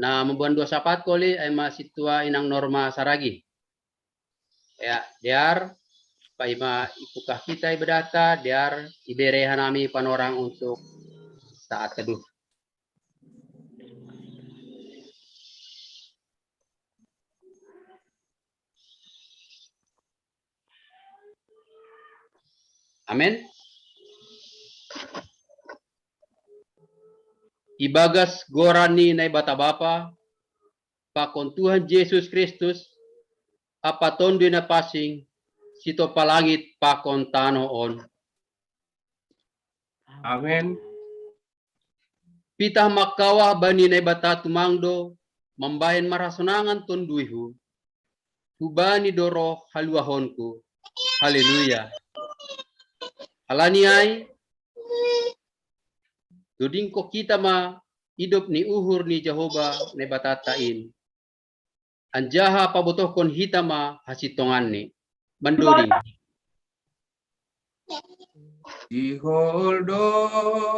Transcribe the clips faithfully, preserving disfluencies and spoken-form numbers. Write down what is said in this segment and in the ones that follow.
Na mamboan doa syafaat koli ai ma sintua inang Norma Saragi. Ya, dear, paima ipukah kita ibadahta, dear, ibere hanami panorang untuk saat teduh. Amen. Ibagas goran ni Naibata Bapa, pakon Tuhan Jesus Kristus, ampa Tonduy Napansing, sitopa langit pakon tano on. Amen. Pitah mangkawah bani Naibata tumang do, mambahen marhasonangan tonduyhu, hubani do roh haluahonku. Haleluya. Halani ai, dodingkon hita ma idop ni uhur ni Jahowa Naibatanta in. Anjaha pabotohkon hita ma hasintonganni. Mandoding. Sihol do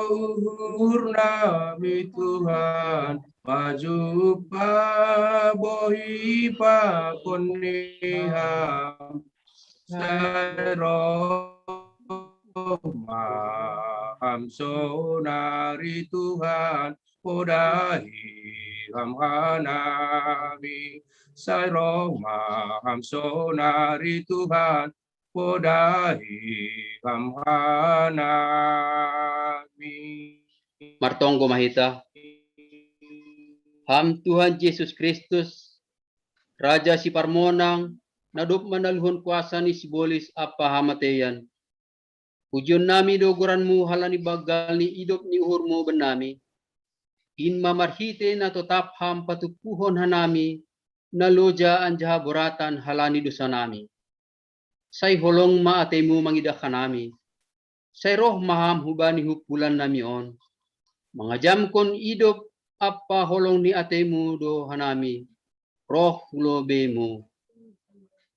uhur nami Tuhan, pajumpa bohi pakon ni Ham. Sai roh ma Ham sonari Tuhan, podahi Ham hanami. Sai roh ma Ham sonari Tuhan, podahi Ham hanami. Martonggo ma hita. Ham Tuhan Jesus Kristus, Raja Siparmonang, na dob manaluhon kuasa ni sibolis ampa hamateian. Pujion nami do goranmu halani banggal ni idop ni uhurmu bannami. In ma marhitei na totap Ham patumpuhon hanami, na loja anjaha boratan halani dosanami. Sai holong ma ateimu mangidah hanami. Sai roh ma Ham hubani humpulan nami on. Mangajamkon idop ampa holong ni ateimu do hanami, roh hu lobeimu.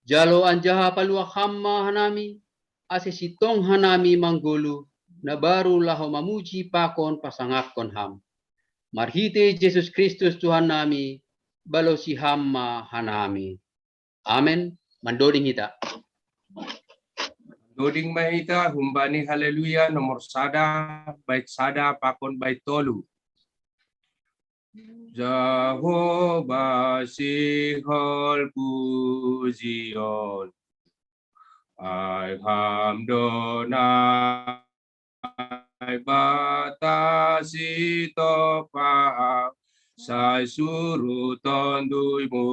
Jalo anjaha paluah Ham ma hanami, ase sintong hanami manggoluh, na baru laho mamuji pakon pasangapkon Ham. Marhitei Jesus Kristus Tuhan nami, balosi Ham ma hanami. Amen. Mandoding hita. Mandoding ma hita humbani Haleluya nomor sada, bait sada pakon bait tolu. Jahowa sihol pujion. Ai Ham do Naibata sitopa, sai suru tonduymu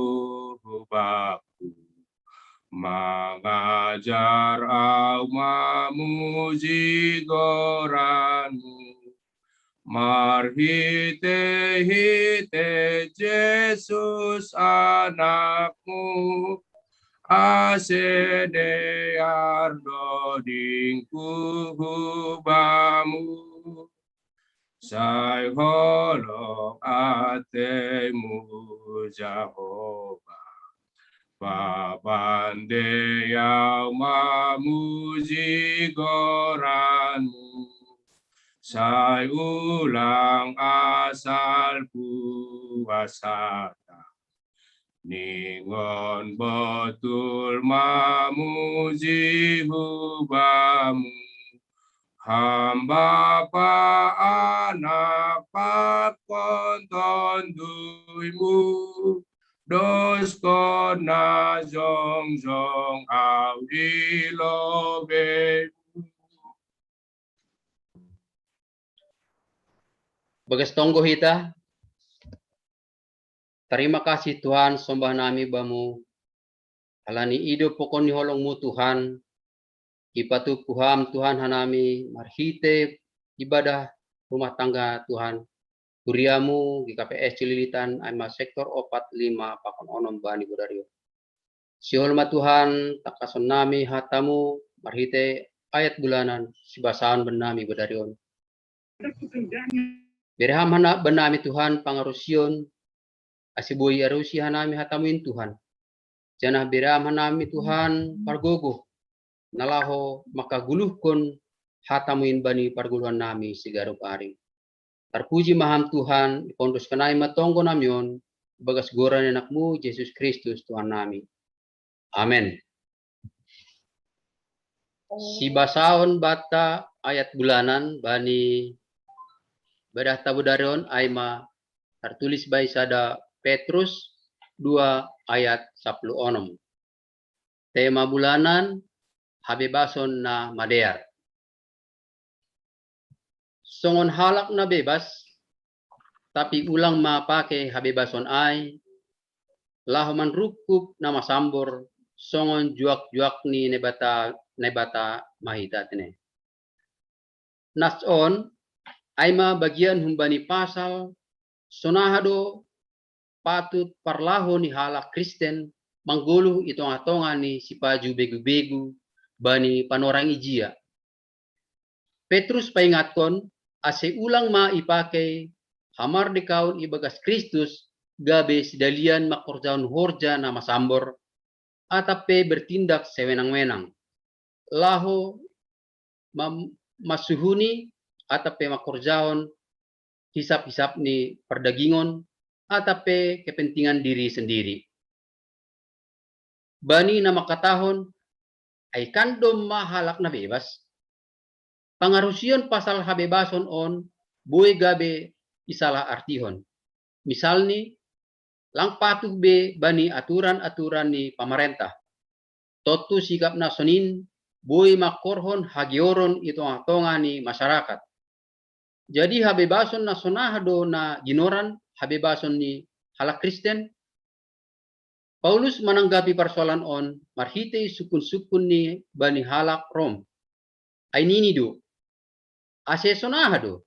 hu bangku. Mangajar au mamuji goranmu. Marhitei-hitei Jesus anakmu, ase dear dodingku hu bamu. Sai holong ateimu Jahowa, paban dei au mamuji goranmu. Sai ulang asal kuasata, ningon botul mamuji hu bamu. Ham Bapa, Anak pakon Tonduymu, doskon na jongjong au di lobeimu. Bagas tonggo hita. Tarima kasih Tuhan, sombah nami bamu. Halani idop pokon ni holongmu Tuhan, ipatumpu Ham Tuhan hanami marhitei ibadah rumah tangga Tuhan. Huriamu, G K P S Cililitan, ai ma sektor opat, lima pakon onom bani bodari on. Sihol ma Tuhan, tangkason nami hatamu, marhitei ayat bulanan, sibasaon bannami bodari on. Bere Ham hana bannami Tuhan pangarusion, ase boi arusi hanami hatamu in Tuhan. Janah bere Ham hanami Tuhan pargogoh, na laho mangkagoluhkon hatamu in bani pargoluan nami siganup ari. Tarpuji ma Ham Tuhan, ipondos kanai ma tonggo nami on, ibagas goran ni Anakmu Jesus Kristus Tuhan nami. Amen. Sibasaon banta ayat bulanan bani ibadah tabodari on ai ma tartulis bani sada Petrus dua ayat sapuluh onom. Tema bulanan, habebason na madear. Songon halak na bebas, tapi ulang ma pake habebason ai, laho manrungkub na masambor songon juak-juak ni Naibata, Naibata ma hita tene. Nas on, ai ma bagian humbani pasal, sonaha do patut parlaho ni halak Kristen manggoluh i tonga-tonga ni sipaju begu-begu bani panorang ijia. Petrus paingatkon, ase ulang ma ipake hamardekaon ibagas Kristus gabe sidalian mangkorjahon horja na masambor, atap pe bertindak sewenang-wenang, laho mam-, masuhuni atap pe mangkorjahon hisap-hisap ni pardagingon atap pe kepentingan diri sendiri. Bani na mangkatahon, ai kan domma halak na bebas? Pangarusion pasal habebason on boi gabe isalah artihon. Misalni, lang patuh be bani aturan-aturan ni pamarentah. Tontu sikap na sonin boi mangkorhon hagioron i tonga-tonga ni masarakat. Jadi habebason na sonaha do na ginoran habebason ni halak Kristen? Paulus mananggapi parsoalan on marhitei sungkun-sungkun ni bani halak Rom. Ai nini do, ase sonaha do?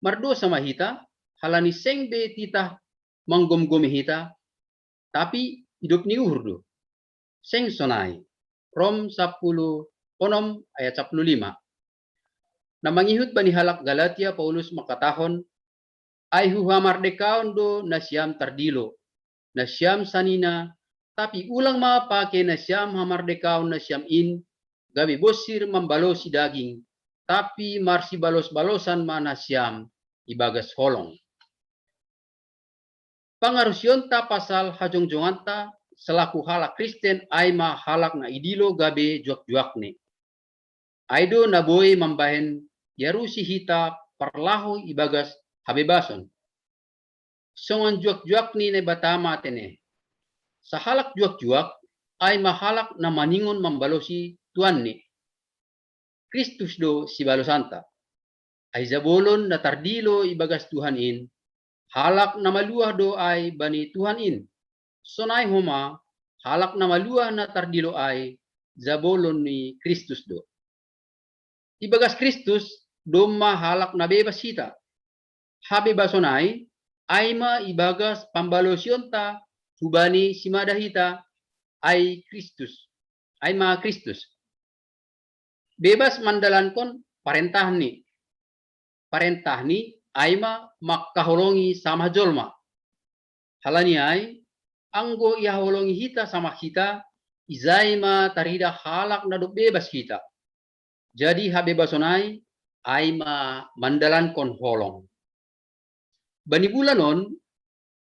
Mardosa ma hita, halani seng be titah manggomgomi hita, tapi idop ni uhur do. Seng sonai. Rom sapuluh onom ayat sapuluh lima. Na mangihut bani halak Galatia Paulus mangkatahon, ai huhamardekaon do nasiam tardilo, nasiam sanina, tapi ulang ma pake nasiam hamardekaon nasiam in, gabe bosir mambalosi daging, tapi marsibalos-balosan ma nasiam ibagas holong. Pangarusionta pasal hajongjonganta selaku halak Kristen ai ma halak na idilo gabe juak-juakni. Ai do na boi mambahen iarusi hita parlaho ibagas habebason. Songon juak-juak ni Naibata ma tene. Sahalak juak-juak ai ma halak na maningon mambalosi tuanni. Kristus do sibalosanta. Ai jabolon na tardilo ibagas Tuhan in, halak na maluah do ai bani Tuhan in. Sonai homa, halak na maluah na tardilo ai, jabolon ni Kristus do. Ibagas Kristus, domma halak na bebas hita. Habebason ai, ai ma ibagas pambalosionta hubani simada hita, ai Kristus. Ai ma Kristus. Bebas mandalankon parentahni. Parentahni ai ma mangkaholongi samah jolma. Halani ai, anggo ihaholongi hita samah hita, ijai ma tarida halak na dob bebas hita. Jadi habebason ai, ai ma mandalankon holong. Bani bulan on,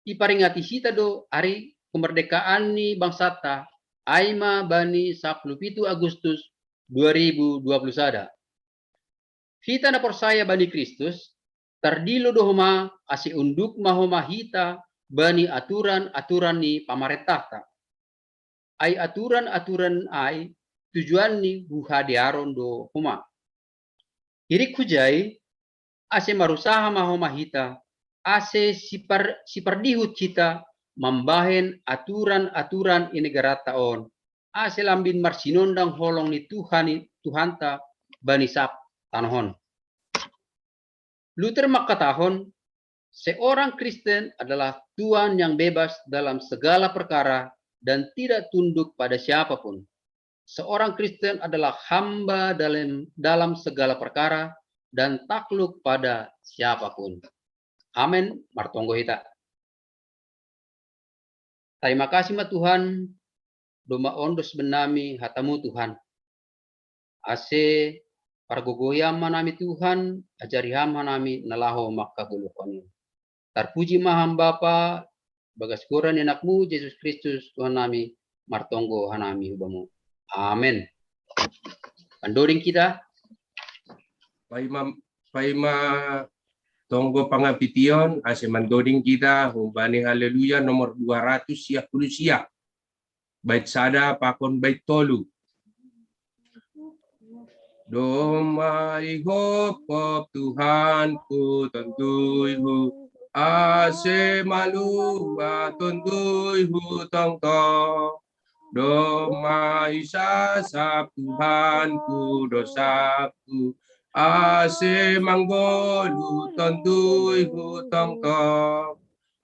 iparingati hita do ari kemerdekaan ni bangsata, ai ma bani sapuluh pitu Agustus dua ribu dua puluh sada. Hita na porsaya bani Kristus, tardilo do homa ase unduk ma homa hita bani aturan-aturan ni pamarentahta. Ai aturan-aturan ai tujuanni huhadearon do homa. Irik hujai, ase marusaha ma homa hita, ase sipar-, sipardihut hita mambahen aturan-aturan i negaranta on, ase lambin marsinondang holong ni Tuhan i-, Tuhanta bani sab tanoh on. Luther mangkatahon, seorang Kristen adalah tuan yang bebas dalam segala perkara dan tidak tunduk pada siapapun. Seorang Kristen adalah hamba dalam, dalam segala perkara dan takluk pada siapapun. Amen. Martonggo hita. Tarima kasih ma Tuhan, domma ondos bennami hatamu Tuhan. Ase Pargogohi Ham hanami Tuhan, ajari Ham hanami na laho mangkagoluhon in. Tarpuji ma Ham Bapa, bagas goran ni Anakmu Jesus Kristus Tuhan nami, martonggo hanami hu Bamu. Amen. Mandoding kita. Paima, paima tonggo pangapition, ase mandoding kita humbani Haleluya nomor dua ratus sia puluh sia. Bait sada pakon bait tolu. Domma ihophop Tuhanku tonduyhu, ase malua tonduyhu tongtong. Domma isasap Tuhanku dosangku, ase manggoluh tonduyhu tongtong.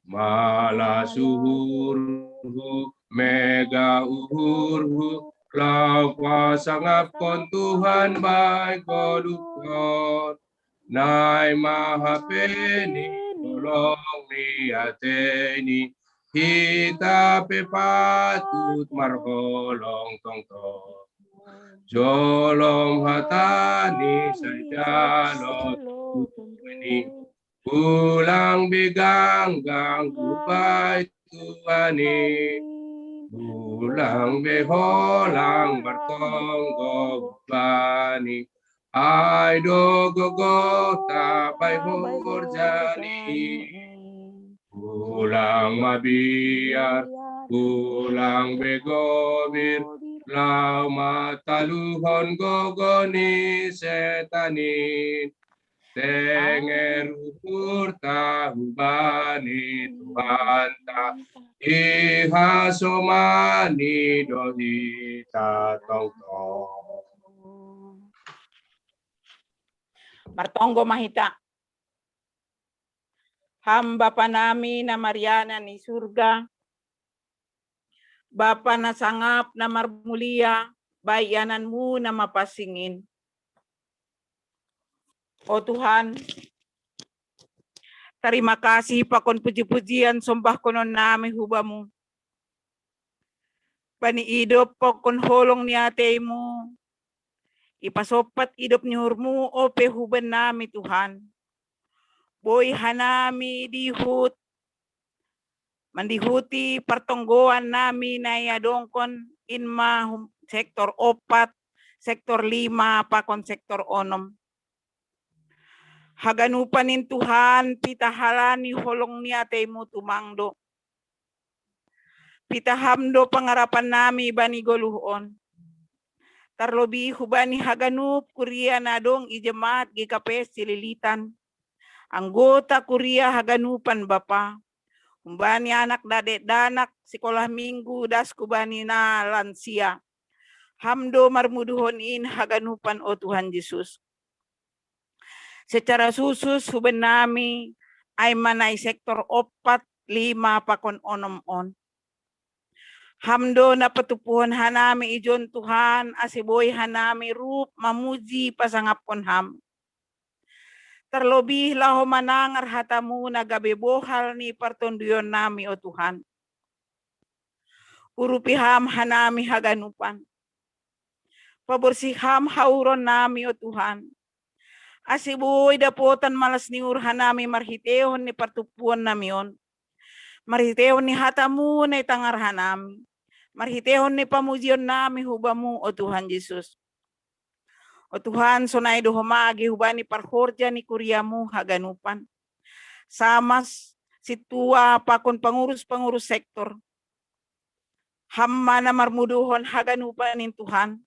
Malas uhurhu, megah uhurhu, laho pasangaphon Tuhan bahen goluhkon. Naeng mahapeni, holong ni ateini, hita pe patut marholong tongtong. Jolom hatani sai jalo tuani, ulang be ganggang hubahen Tuhan i, ulang be holang martonggo hubahen i, ai do gogota bahen horjani. Ulang mabiar, ulang be gobir, laho mataluhon gogo ni setan i. Tenger uhurta humbani Tuhanta, ihasomani do hita tongtong. Martonggo ma hita. Ham Bapa nami na marianan i surga, Bapa na sangap na marmulia, bahen iananmu na mapansing in. O Tuhan, tarima kasih pakon puji-pujian sombahkonon nami hu Bamu. Bani idop pakon holong ni ateimu, ipasompat idop ni uhurmu ope hubahen nami Tuhan. Boi hanami dihut, mandihuti partonggoan nami na iadongkon in ma hum-, sektor ompat, sektor lima, pakon sektor onom. Haganupan in Tuhan, pitah halani holong ni ateimu tumang do. Pitah Ham do pangarapan nami bani goluh on. Tarlobi hubani haganup kuria na adong i jemaat G K P S Cililitan. Anggota kuria haganupan Bapa. Humbani anak dakdanak sikolah minggu das hubani na lansia. Ham do marmuduhon in haganupan o Tuhan Jesus. Secara khusus hubahen nami, ai ma na i sektor ompat, lima pakon onom on. Ham do na patumpuhon hanami ijon Tuhan, ase boi hanami rup mamuji pasangaphon Ham. Tarlobi laho manangar hatamu na gabe bohal ni partonduyon nami o Tuhan. Urupi Ham hanami haganupan. Paborsih Ham hauron nami o Tuhan. Ase boi dapotan malas ni uhur hanami marhiteihon ni partumpuon nami on. Marhiteihon ni hatamu na itangar hanami. Marhiteihon ni pamujion nami hu Bamu o Tuhan Jesus. O Tuhan, sonai do homa age hubani parhorja ni kuriamu haganupan. Samas, sintua pakon pangurus-pangurus sektor. Ham ma na marmuduhon haganupan in Tuhan.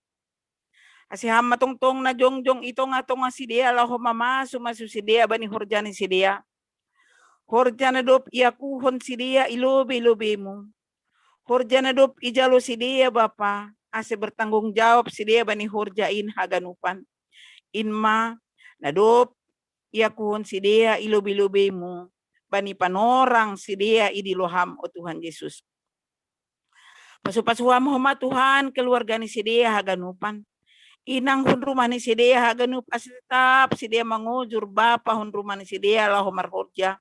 Ase Ham ma tongtong na jongjong i tonga-tonga sidea laho mamasu-masu sidea bani horja ni sidea. Horja na dob iakuhon sidea i lobei-lobeimu. Horja na dob ijalo sidea Bapa, ase bertanggung jawab sidea bani horja in haganupan. In ma na dob iakuhon sidea i lobei-lobeimu, bani panorang sidea i dilo Ham o Tuhan Jesus. Pasu-pasu Ham homa Tuhan keluarga ni sidea haganupan. Inang hun rumah ni sidea haganup ase tetap sidea mangojur bapa hun rumah ni sidea laho marhorja.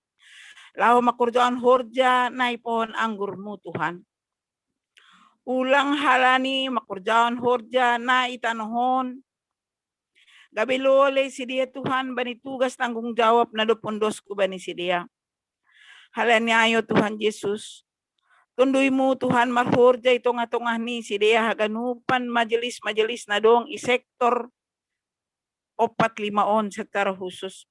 Laho mangkorjahon horja na i pohon anggurmu Tuhan. Ulang halani mangkorjahon horja na i tanoh on. Gabe lolei sidea Tuhan bani tugas tanggung jawab na dob pondosku bani sidea. Halani ai o Tuhan Jesus, tonduymu Tuhan marhorja i tongah-tongah ni sidea haganupan majelis-majelis na dong i sektor opat lima on secara khusus.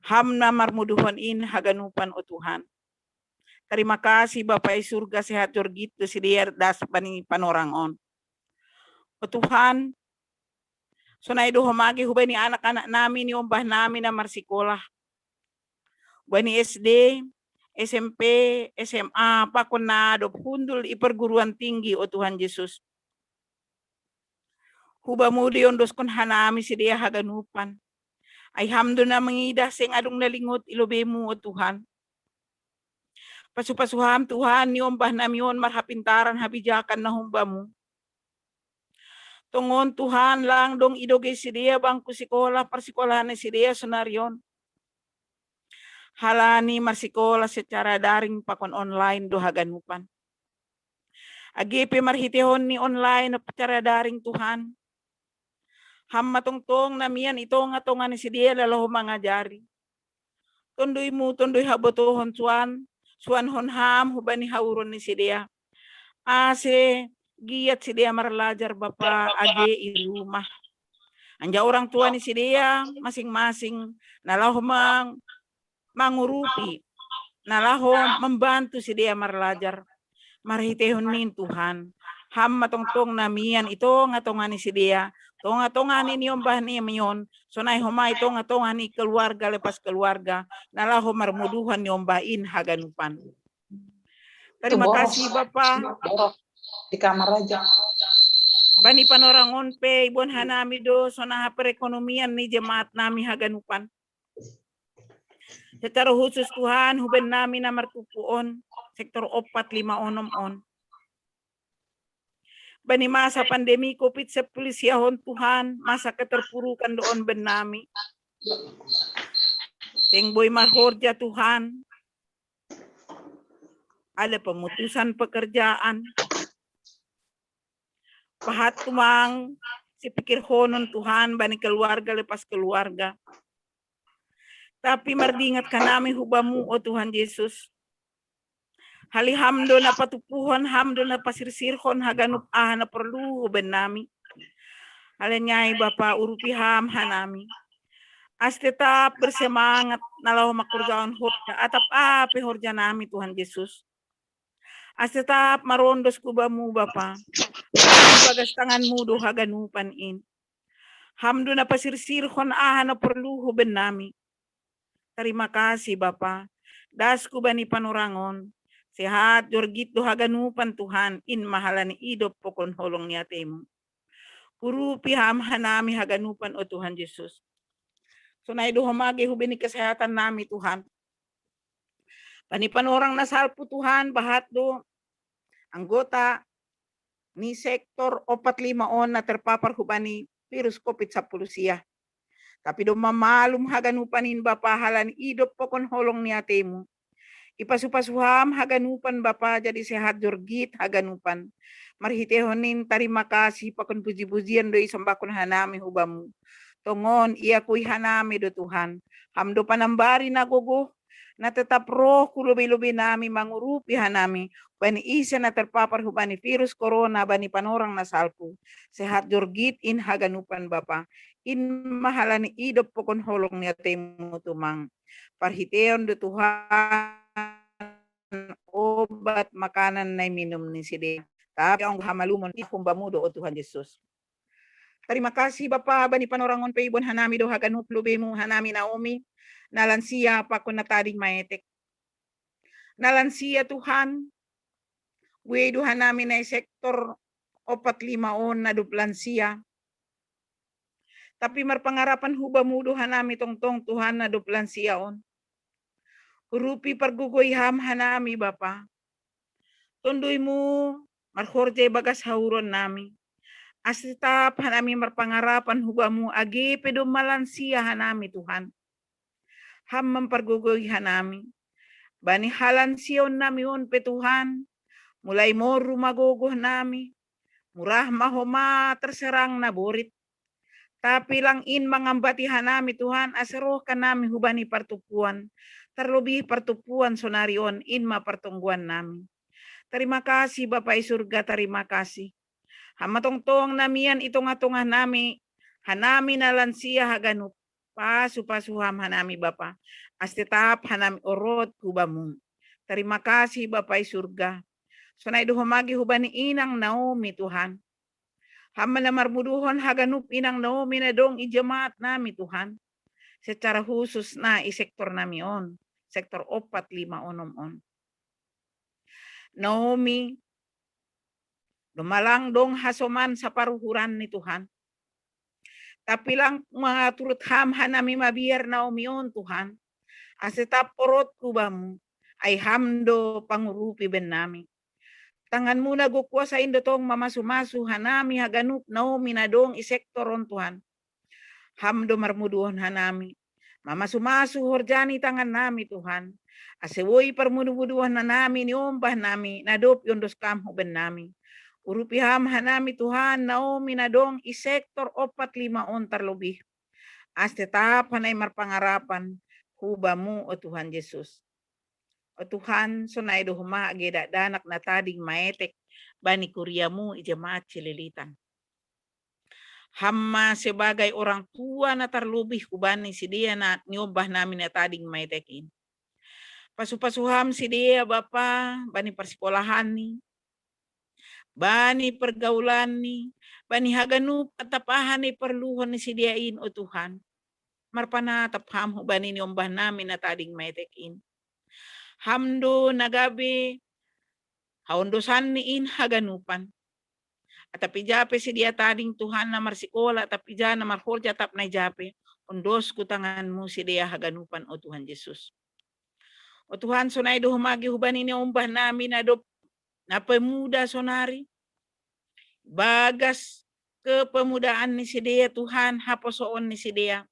Ham na marmuduhon in haganupan o Tuhan. Tarima kasih Bapa i surga, sehat jorgit do sidea das bani panorang on. O Tuhan, sonai do homa age hubani anak-anak nami niombah nami na marsikolah. Hubani S D, S M P, S M A, pakon na dob hundul i perguruan tinggi o Tuhan Jesus. Hubamu do iondoskon hanami sidea haganupan. Ai Ham do na mangidah seng adong na lingot i lobeimu o Tuhan. Pasu-pasu Ham Tuhan niombah nami on marhapintaran habijakan na humbamu. Tongon Tuhan lang dong idogei sidea bangku sikolah parsikolahan ni sidea sonari on. Halani marsikolah secara daring pakon online do haganupan. Age pe marhitehon ni online secara daring Tuhan, Ham ma tongtong na mian i tongah-tongah ni sidea na laho mangajari. Tonduymu, tondui habotohon Tuhan, suanhon Ham hubani hauron ni sidea. Ase giat sidea marlajar Bapa age i rumah. Anjaha orang tua ni sidea masing-masing na laho mang mangurupi, na laho mambantu sidea marlajar. Marhitehon nin Tuhan, Ham ma tongtong na mian i tongah-tongah ni sidea, tongah-tongah ni niombah nami on, sonai homa i tongah-tongah ni keluarga lepas keluarga, na laho marmuduhon niombah in haganupan. Tarima kasih Bapa. Di kamar aja. Bani panorang on pe iboan hanami do sonaha perekonomian ni jemaat nami haganupan. Secara khusus Tuhan, huben nami na martumpu on, sektor opat lima onom on. Bani masa pandemi covid sepuluh sia on Tuhan, masa keterpurukan do on ben nami. Seng boi marhorja Tuhan. Ada pemutusan pekerjaan. Pahat tumang sipikirhonon Tuhan bani keluarga lepas keluarga. Tapi mardingat hanami hu Bamu, o Tuhan Jesus. Hali Ham do na patupuhon, Ham do na pasirsirhon haganup aha na porlu huben nami. Hali niai Bapa, urupi Ham hanami. Ase tetap bersemangat na laho mangkorjahon horja, atap aha pe horja nami Tuhan Jesus. Ase tetap marondos hu Bamu Bapa. Bagas tanganmu do haganupan in. Ham do na pasirsirhon aha na porlu huben nami. Tarima kasih Bapa. Das hu bani panorang on. Sehat jorgit do haganupan Tuhan, in ma halani idop pakon holong ni ateMu. Urupi Ham hanami haganupan, o Tuhan Jesus. Sonai do Ham age hubeni kesehatan nami Tuhan. Bani panorang na salpu Tuhan, pahat do anggota ni sektor opat lima on na terpapar hubani virus covid sapuluh sia. Tapi domma malum haganupan in Bapa halani idop pakon holong ni ateMu. Ipasu-pasu Ham haganupan Bapa jadi sehat jorgit haganupan. Marhitehon in tarima kasih pakon puji-pujian do isombahkon hanami hu Bamu. Tongon iakui hanami do Tuhan. Ham do panambari na gogoh, na tetap roh hu lobei-lobei nami mangurupi hanami bani ise na terpapar hubani virus corona bani panorang na salpu. Sehat jorgit in haganupan Bapa. In ma halani idop pakon holong ni ateMu tumang. Parhitehon do Tuhan obat makanan na iminum ni sidea. Tapi anggo hamalumon i hum Bamu do, o Tuhan Jesus. Tarima kasih Bapa, bani panorang on pe iboan hanami do haganup lobeiMu hanami Naomi, na lansia pakon na tading maetek. Na lansia Tuhan, buei do hanami na i sektor opat lima on na dob lansia. Tapi marpangarapan hu Bamu do hanami tongtong Tuhan na dob lansia on. Urupi pargogoi Ham hanami Bapa. TonduyMu marhorja ibagas hauron nami. Ase tetap hanami marpangarapan hu Bamu age pe domma lansia hanami Tuhan. Ham ma pargogoi hanami. Bani halansion nami on pe Tuhan, mulai moru ma gogoh nami, murah ma homa terserang na borit. Tapi lang in mangambati hanami Tuhan, ase roh kanami hubani partupuan. Tarlobih partupuan sonari on in ma partongguan nami. Tarima kasih Bapa i surga, tarima kasih. Hama tongtong namian i tongah-tongah nami, hanami na lansia haganup, pasu-pasu ham hanami Bapa, ase tetap hanami orot hu bamu. Tarima kasih Bapa i surga. Sonai do homa age hubani inang Naomi Tuhan. Hama na marmuduhon haganup inang Naomi na dong i jemaat nami Tuhan. Secara khusus na i sektor nami on, sektor opat lima onom on. Naomi, do malang dong hasoman saparuhuran ni Tuhan. Tapi lang maturut ham hanami mabiar Naomi on Tuhan. Ase tetap orot hu bamu, ai ham do pangurupi bennami. Tanganmu na gok kuasa in do tong mamasu-masu hanami haganup Naomi na dong i sektor on Tuhan. Ham do marmuduhon hanami. Mamasu-masu horja ni tangan nami Tuhan. Ase boi parmudu-muduhon hanami niombah nami na dob iondos kam hu bennami. Urupi ham hanami Tuhan Naomi na dong i sektor opat lima on tarlobih. Ase tetap hanami marpangarapan hu bamu o Tuhan Jesus. O Tuhan, sonai do homa age dakdanak na tading maetek bani kuriamu i jemaat Cililitan. Ham ma sebagai orang tua na tarlobih hubani sidea na niombah nami na tading maetek in. Pasu-pasu ham sidea Bapa, bani parsikolahan ni, bani pergaulan ni, bani haganup atap aha na iparluhon ni sidea in o Tuhan. Marpanatap ham hubani niombah nami na tading maetek in. Ham do na gabe haondosan ni in haganupan. Atap ija pe sidea tading Tuhan na marsikola, atap ija na marhorja, atap na ija pe, ondosku tanganmu sidea haganupan o Tuhan Jesus. O Tuhan, sonai do homa age hubani niombah nami na dob na pemuda sonari. Bagas kepemudaan ni sidea Tuhan, haposoon ni sidea.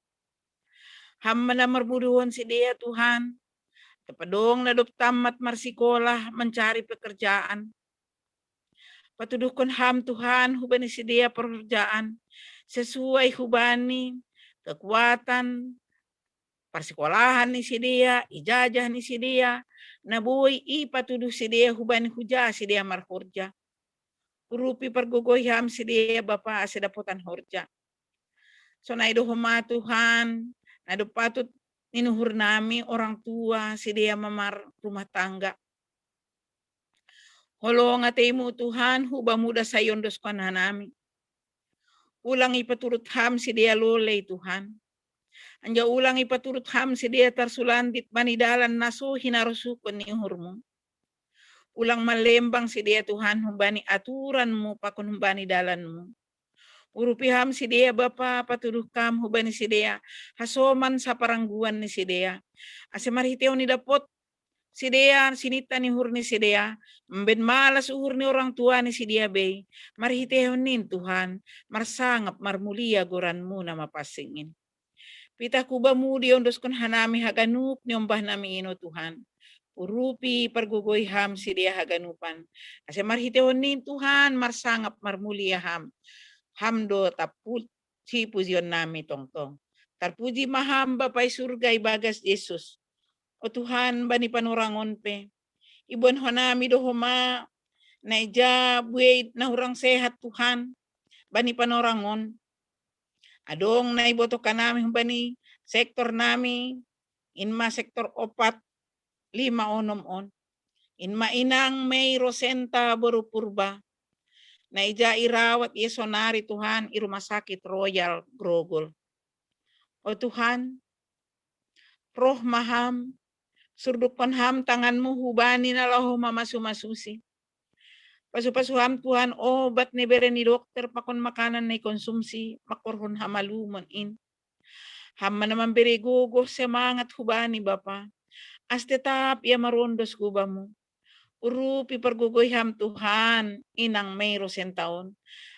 Ham ma na marmuduhon sidea Tuhan. Atap dong na dob tamat marsikola, mencari pekerjaan. Patuduhkon ham Tuhan hubani sidea parhorjaan sesuai hubani kekuatan parsikolahan ni sidea, ijajah ni sidea, na boi ipatuduh sidea hubani huja sidea marhorja. Urupi pargogoi ham sidea Bapa ase dapotan horja. Sonai do homa Tuhan, na dob patut ninuhur nami orang tua sidea mamarumah tangga. Holong ateimu Tuhan, hu bamu da sai ondoskon hanami. Ulang ipaturut ham sidea lolei Tuhan. Anjaha ulang ipaturut ham sidea tarsulandit bani dalan na so hinarosuhkon ni uhurmu. Ulang malembang sidea Tuhan humbani aturanmu pakon humbani dalanmu. Urupi ham sidea Bapa, patuduh kam hubani sidea hasoman saparangguan ni sidea. Ase marhitehon ni dapot sidea, sinittan ni uhur ni sidea, mambahen malas uhur ni orang tua ni sidea bei. Marhitehon in Tuhan, marsangap marmulia goranmu na mapansing in. Pitah hu bamu diondoskon hanami haganup niombah nami in o Tuhan. Urupi pargogoi ham sidea haganupan. Ase marhitehon in Tuhan, marsangap marmulia ham. Ham do taput si pujion nami tongtong. Tarpuji ma ham Bapa i surga ibagas Jesus. O Tuhan, bani panorang on pe iboan hanami do homa na ija buei na hurang sehat Tuhan. Bani panorang on adong na ibotoh hanami humbani sektor nami, in ma sektor opat lima onom on. In ma inang Mei Rosenta boru Purba. Na ija irawat ia sonari Tuhan i Rumah Sakit Royal Grogol. O Tuhan, roh ma ham, surdukkon ham tanganmu hubani na laho mamasu-masusi. Pasu-pasu ham Tuhan obat na ibere ni dokter pakon makanan na ikonsumsi, mangkorhon hamalumon in. Ham ma na mambere gogoh semangat hubani Bapa. Ase tetap ia marondos hu bamu. Urupi pargogoi ham Tuhan, inang Mei Rosenta on.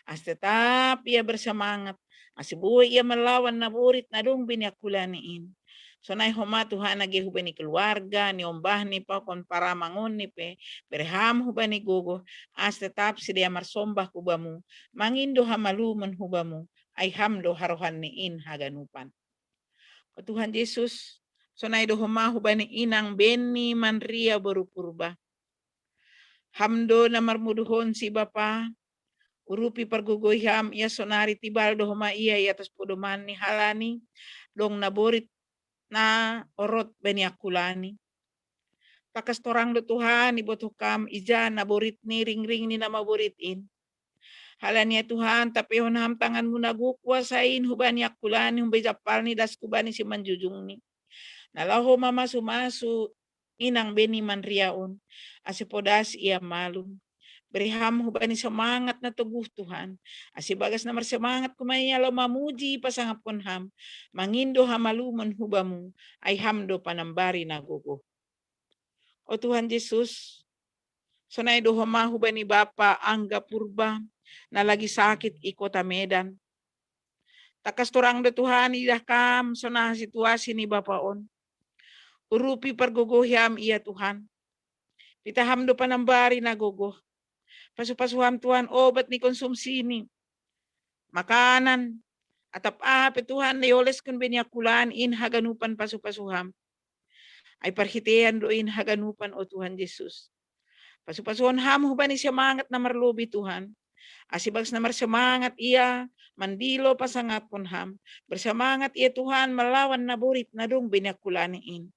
Ase tetap ia bersemangat. Ase boi ia malawan na borit na dong biniak hulani in. Sonai homa Tuhan age hubani keluarga, niombah ni pakon paramangon ni pe, bere ham hubani gogoh, ase tetap sidea marsombah hu bamu, mangindo hamalumon hu bamu, ai Ham do harohan ni in haganupan. O Tuhan Jesus, sonai do homa hubani inang beni Manria boru Purba. Ham do na marmuduhon si Bapa, urupi pargogoi Ham ia sonari, tibal do homa ia i atas podoman ni halani dong na borit na orot bani akulani. Takas torang do Tuhan ibotoh Kam ija na borit ni ringring ni na maborit in. Halani ia Tuhan, tapehon Ham tangan-Mu na gok kuasa in hubani akulani, humbei jampal ni das hubani simanjujung ni. Na laho mamasu-masu inang beni Manria on, ase podas ia malum. Bere Ham hubani semangat na toguh Tuhan, ase bagas na marsemangat homa ia laho mamuji pasangaphon Ham, mangindo hamalumon hu Bamu, ai Ham do panambari na gogoh. O Tuhan Jesus, sonai do homa hubani Bapa Angga Purba na lagi sakit i kota Medan. Takas torang do Tuhan idah Kam sonai situasi ni Bapa on. Urupi pargogoi Ham ia Tuhan. Pitah Ham do panambari na gogoh. Pasu-pasu Ham Tuhan obat ni konsumsi ni, makanan, atap aha pe Tuhan na ioleskon bani akulani in haganupan pasu-pasu Ham. Ai parhitean do in haganupan o Tuhan Jesus. Pasu-pasuhon Ham hubani semangat na marlobi Tuhan. Ase bagas na marsemangat ia mandilo pasangaphon Ham. Bersemangat ia Tuhan malawan na borit na dong bani akulani in.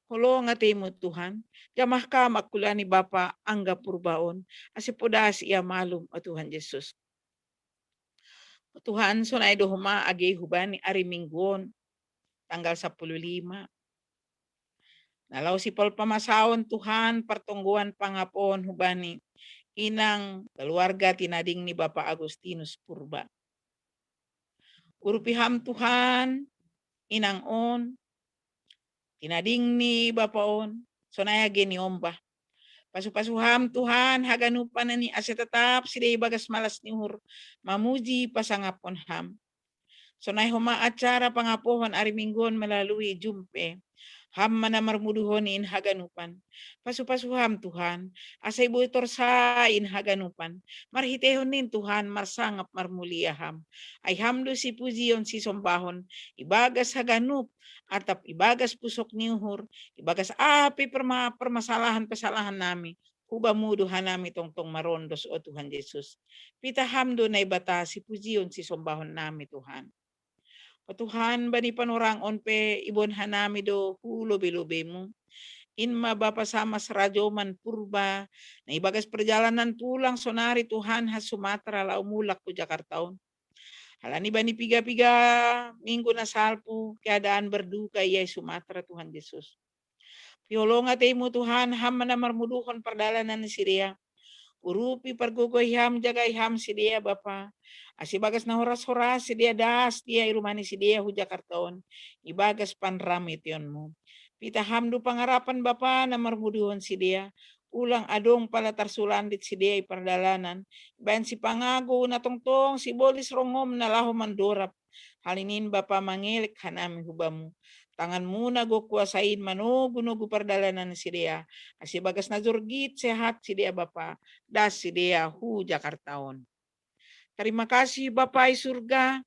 Holong atei-Mu Tuhan, jamah Kam akulani Bapa Angga Purba on, ase podas ia malum o Tuhan Jesus. O Tuhan, sonai do homa age hubani ari Minggu on, tanggal sapuluh lima. Na laho sipol pamasaon Tuhan partonggoan pangapohon hubani inang keluarga tinading ni Bapa Agustinus Purba. Urupi Ham Tuhan inang on, tinading ni Bapa on, sonai age ni ombah. Pasu-pasu Ham Tuhan haganupan ni ase tatap sidea ibagas malas ni uhur mamuji pasangaphon Ham. Sonai homa acara pangapohon ari Minggu on melalui Zoom pe. Ham ma na marmuduhon in haganupan. Pasu-pasu Ham Tuhan, ase boi torsa in haganupan. Marhiteihon in Tuhan marsangap marmulia Ham. Ai Ham do sipujion sisombahon ibagas haganup, atap ibagas pusok ni uhur, ibagas aha pe perma-, permasalahan-permasalahan nami, hu Bamu do hanami tongtong marondos o Tuhan Jesus. Pitah Ham do Naibata sipujion sisombahon nami Tuhan. O Tuhan, bani panorang on pe iboan hanami do hu lobe-lobe-Mu. In ma Bapa Samas Rajoman Purba, na ibagas perjalanan pulang sonari Tuhan ha Sumatra laho mulak hu Jakarta on. Halani bani piga-piga minggu na salpu keadaan berduka ia i Sumatra Tuhan Jesus. Piholong atei-Mu Tuhan, Ham ma na marmuduhon pardalanan ni sidea. Urupi pargogoi Ham, jagai Ham sidea Bapa. Ase bagas na horas-horas sidea das dia i rumah ni sidea hu Jakarta on, ibagas panrametion-Mu. Pitah Ham do pangarapan Bapa na marmuduhon sidea. Ulang adong pala tarsulandit sidea i pardalanan, baen sipangago na tongtong sibolis rongom na laho mandorab. Halani in Bapa mangelek hanami hu Bamu. Tangan-Mu na gok kuasa in manogu-nogu pardalanan ni sidea. Ase bagas na jorgit sehat sidea Bapa, das sidea hu Jakarta on. Tarima kasih Bapa i surga.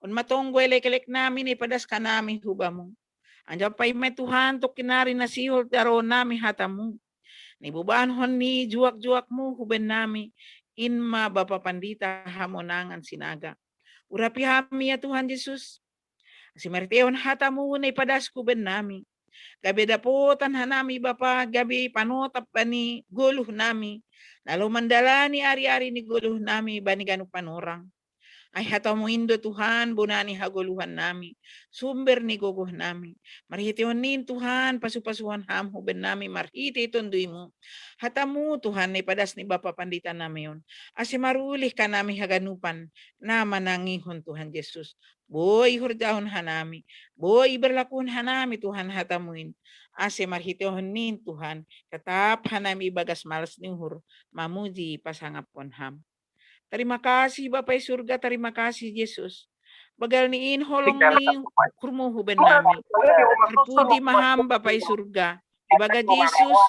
On ma tonggo elek-elek nami na ipadas hanami hu Bamu. Anjaha paima Tuhan tongkin ari na sihol taroon nami hata-Mu. Na ibobankon ni juak-juak-Mu hu bennami, in ma Bapa Pandita Hamonangan Sinaga. Urapi Ham ia Tuhan Jesus. Ase marhiteihon hata-Mu na ipadas hu bennami, gabe dapotan hanami Bapa, gabe panotap bani goluh nami, na laho mandalani ari-ari ni goluh nami bani ganup panorang. Ai hata-Mu in do Tuhan bona ni hagoluhan nami, sumber ni gogoh nami. Marhiteihon in Tuhan pasu-pasuhon Ham hu bennami marhitei Tonduy-Mu. Hata-Mu Tuhan na ipadas ni Bapa Pandita nami on, ase marulih hanami haganupan na manangihon Tuhan Jesus. Boi ihorjahon hanami, boi iberlakuhon hanami Tuhan hata-Mu in, ase marhiteihon in Tuhan tatap hanami ibagas malas ni uhur mamuji pasangaphon Ham. Tarima kasih Bapa i surga, tarima kasih Jesus. Banggal ni in holong ni ukur-Mu hu bennami. Terpuji ma Ham Bapa i surga. Ibagas Jesus,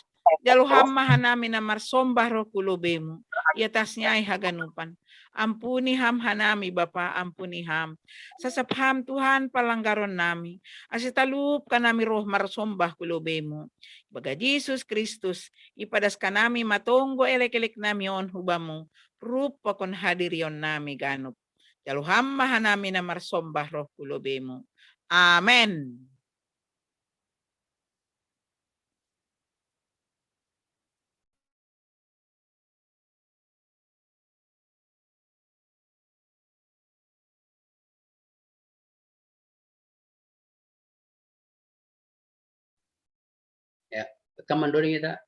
jalo Ham ma hanami na marsombah ro hu lobei-Mu. i atas ni ai haganupan. Ampuni ham hanami Bapa, ampuni ham. Sasap ham Tuhan palanggaron nami. Asi talup kanami roh marsombah ku lobemu. Ibaga Jesus Kristus, ipadas kanami matonggo elek-elek nami on hu Bamu, rup pakon hadirion nami ganup. Jalo ham ma hanami na marsombah roh ku lobemu. Amen. Ya, kaman doni kita.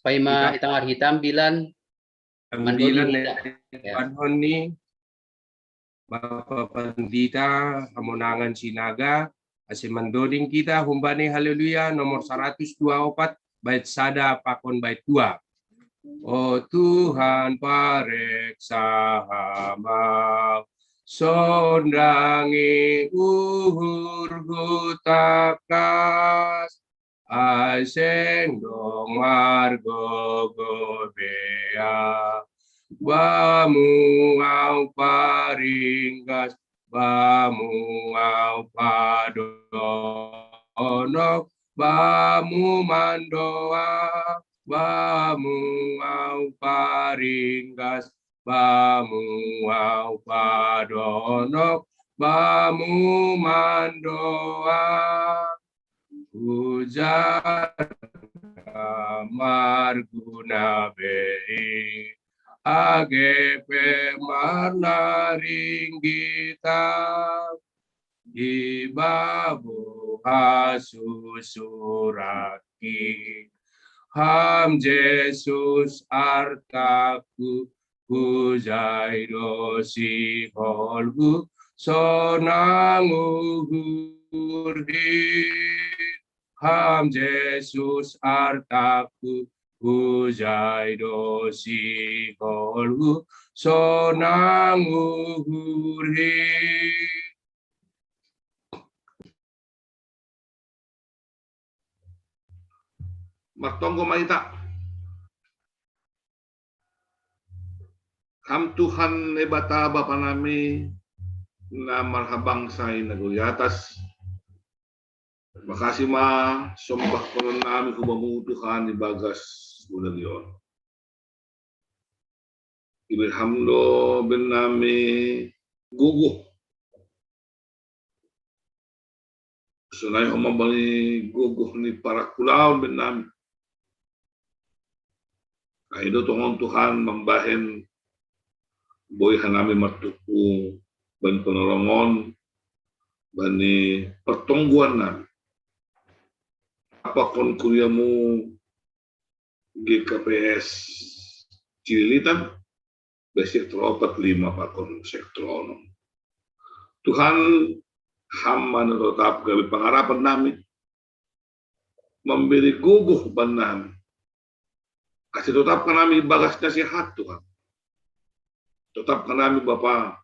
Paima kita itang arhitam bilan, tambilan mandoni kita. Ya. Panhon ni Bapa Pandita Hamonangan Sinaga, asi mandoni kita humbani Haleluya nomor saratus dua opat, bait sada pakon bait dua. O Tuhan, pareksa hamau, sondangi uhurhu tangkas, ai seng dong margogo bea. Bamu au paringgas, Bamu au padonok, Bamu mandoa, Bamu au paringgas, Bamu au padonok, Bamu mandoa. Hujan marguna bei, age pe marnaringgita, i babo hasusurakki. Ham Jesus artaku, hujai do siholhu, sonang uhurhi. Ham Jesus artaku, hujai do siholhu, sonang uhurhi. Martonggo ma hita. Ham Tuhan Debata Bapa nami, na marhabangsa i nagori atas. Makasi ma sombah panon nami hu Bamu Tuhan ibagas bulan on. Iberham do bennami gogoh. Sonai homa bani gogoh ni parakulaon bennami. Ai do tongon Tuhan mambahen boi hanami martumpu bani panorong on, bani pertongguan nami. Apa kon kuriamu G K P S Cililitan, besi sektor opat lima pakon sektor onom. Tuhan, ham ma na totap gabe pangarapan nami, mambere gogoh bannami. Asi totap hanami ibagas nasihat Tuhan. Totap hanami Bapa,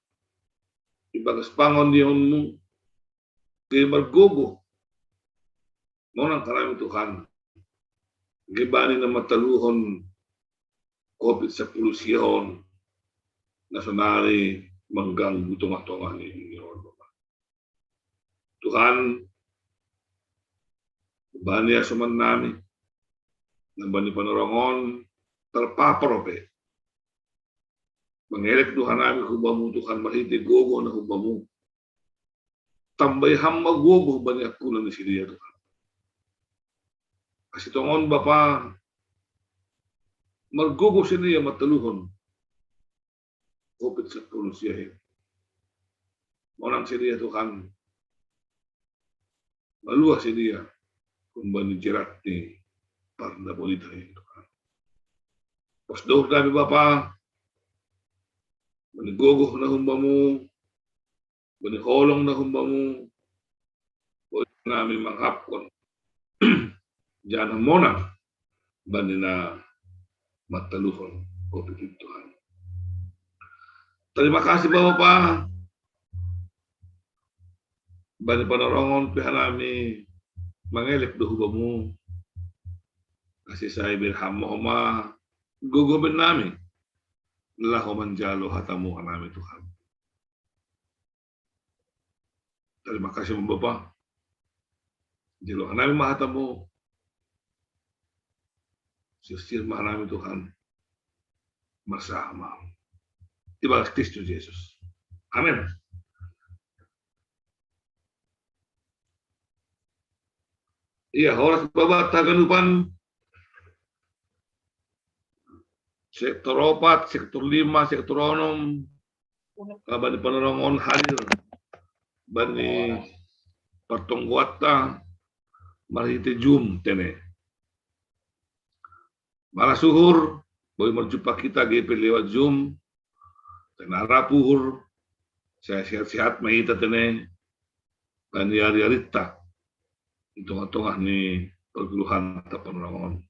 ibagas pangondianmu, gabe margogoh. Monang hanami Tuhan. Gabe bani na mataluhon covid sapuluh sia on, na sonari mangganggu tongah-tongah ni, ni on. Tuhan, bani asoman nami, na bani panorong on, terpapar pe. Mangelek do hanami hu Bamu Tuhan marhite gogoh na hu Bamu. Tambai ham ma gogoh bani angkulan ni sidea Tuhan. Asi tongon Bapa, margogoh sidea mataluhon covid sapuluh sia i. Monang sidea Tuhan, maluah sidea humbani jerat ni pardabolita i Tuhan. Pos do uhur nami Bapa, bani gogoh na hu Bamu, bani holong na hu Bamu, boi nami manghapkon. Janah monang bani na mataluhon covid i Tuhan. Terima kasih Bapa. Bani panorongon pe hanami mangelek do hu Bamu, ase sai berham ma Ho ma gogoben nami laho manjalo hata-Mu hanami, Tuhan. Terima kasih, Bapa. Jalo hanami ma hata-Mu. Sirsir ma hanami, Tuhan. Marsama. Ibagas Kristus Jesus. Amin. Iya, horas baba haganupan. Sektor opat, sektor lima, sektor onom. Bani panorongon hadir bani partonggoanta marhite Zoom tene. Malas uhur, boi marjumpa hita age pe lewat Zoom. Tene rap uhur, sehat-sehat ma hita tene bani ari-arinta di tonga-tonga ni parguru hanta panorongon.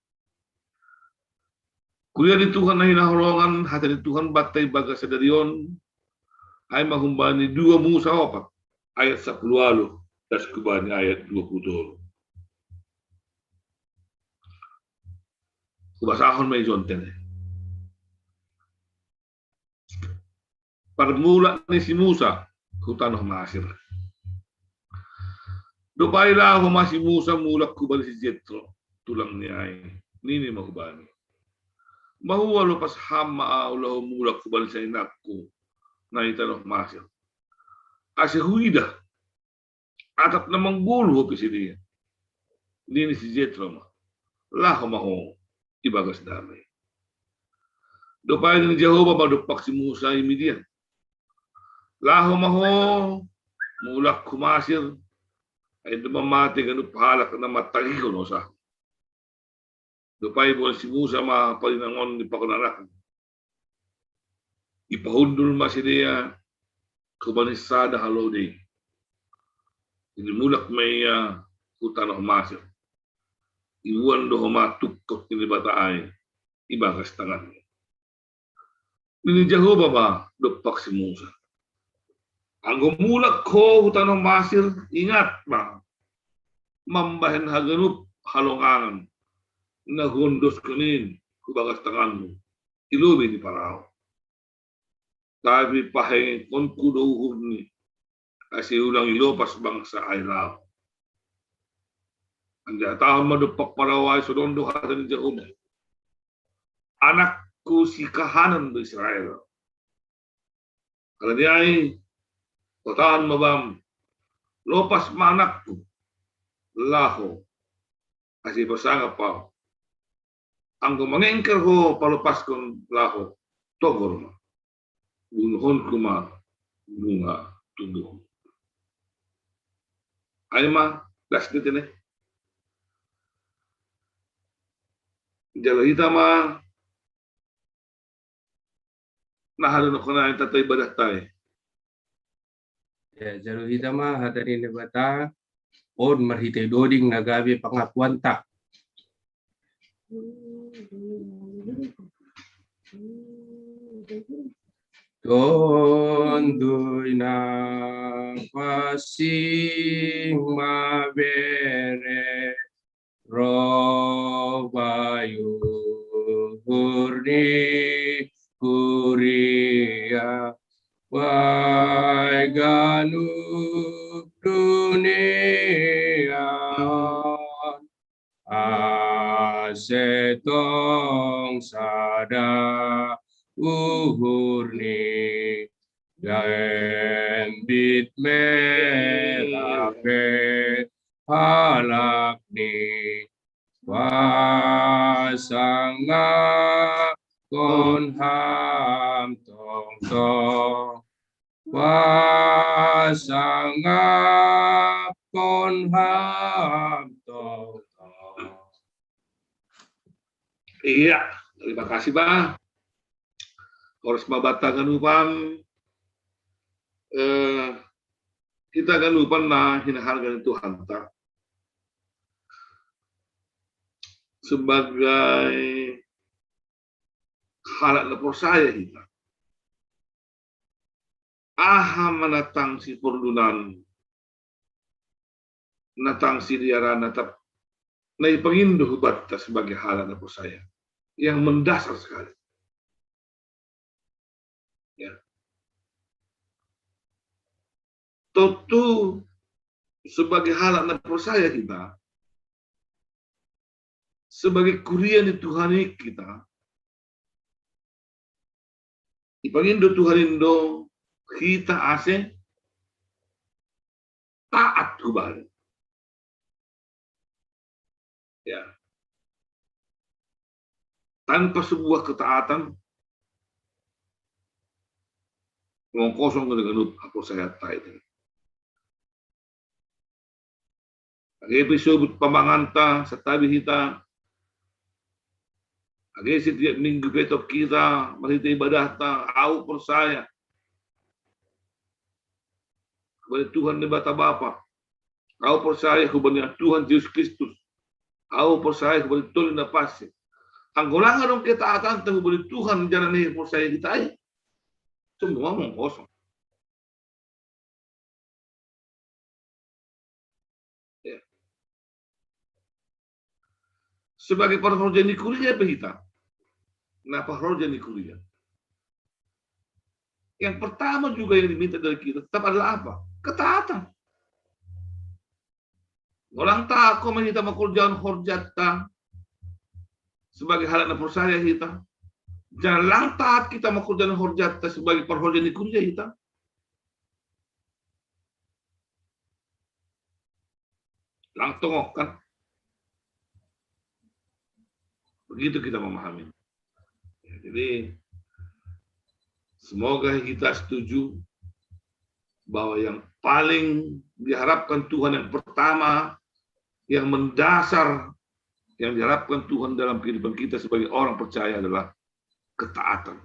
Kuria ni Tuhan na hinaholongan, hata ni Tuhan banta ibagas sadari on, ai ma humbani dua Musa opat, ayat sapuluh ualu, das hubani ayat dua puluh tolu. Hubasahon ma i jo tene. Parmula ni si Musa hu tanoh Masir. Dob ai laho ma si Musa mulak hubani si Jetro, tulang ni ai, nini ma hubani: Mahua lopas ham ma ahu laho mulak hubani sanginangku na i tanoh Masir, ase huidah atap na manggoluh ho pe sidea? Nini si Jetro ma: Laho ma ho ibagas dame. Dob ai nini Jahowa ma dompak si Musa i Midian: Laho ma ho mulak hu Masir, ai domma mate ganup halak na mantagihon hosahmu. Dob ai iboan si Musa ma parinangon ni pagonanahan. Ipahundul ma sidea hubani sada halode. Nini mulak ma ia hu tanoh Masir. Iboan do homa tungkot ni Debata ai ibagas tanganna. Nini Jahowa ma dompak si Musa: Anggo mulak ho hu tanoh Masir, ingat ma mambahen haganup halongangan na huondoskon in hu bagas tanganmu i lobei ni Parao. Tapi pahengehonku do uhurni, ase ulang ilopas bangsa ai laho. Anjaha hatahon ma dompak Parao ai: Songon on do hata ni Jahowa: Anakku sikahanan do Israel. Ala ni ai, hotahon ma bam: Lopas ma anakku laho, ase pasangap ahu. Anggo mangengker ho palopaskon laho, togor ma, bunuhonku ma nunga tubuhmu. Ai ma das ni tene. Jalo hita ma na hadonohon ai tata ibadahta i. Ya, jalo hita ma hata ni Debata on marhite doding na gabe pangakuanta. Tonduy na pansing ma bere ro bayu uhur ni kuria, bahen ganup dunia on, ase tong sada uhur ni daembit merah pe halak ni pasangaphon ham tongtong. Pasangaphon ham tongtong. Iya, terima kasih, Bang. Horas ma banta haganupan, eh, hita haganupan na hinaholongan ni Tuhanta. Sebagai halak na porsaya hita, aha ma na tangkas siporlunan na tang siniaran na tap na ipangindo hubatta sebagai halak na porsaya yang mendasar sekali. Ya. Tentu sebagai halak na porsaya kita, sebagai kuria ni Tuhan i kita, ipangindo Tuhan indo hita ase taat hubali. Ya. Tanpa sebuah ketaatan, ngongkosong dengan haporsayata itu. Age pe sobut pamanganta, satabi hita, age setiap minggu pe to hita, marhite ibadahta, au porsaya hubani Tuhan Debata Bapa. Au porsaya hubani Tuhan Jesus Kristus. Au porsaya hubani Tondi Napansing. Anggo lang adong ketaatanta hubani Tuhan jala na porsaya hita i, semua ngongkosong. Ya. Sebagai parhorja ni kuria pe hita. Na parhorja ni kuria, yang pertama juga yang diminta dari kita tetap adalah apa? Ketaatan. Anggo lang taat homa hita mangkorjahon horjanta sebagai halak na porsaya hita, jala lang taat hita mangkorjahon horjanta sebagai parhorja ni kuria hita, lang tongon, kan? Begitu kita memahami. Jadi, semoga kita setuju bahwa yang paling diharapkan Tuhan, yang pertama, yang mendasar, yang diharapkan Tuhan dalam kehidupan kita sebagai orang percaya adalah ketaatan.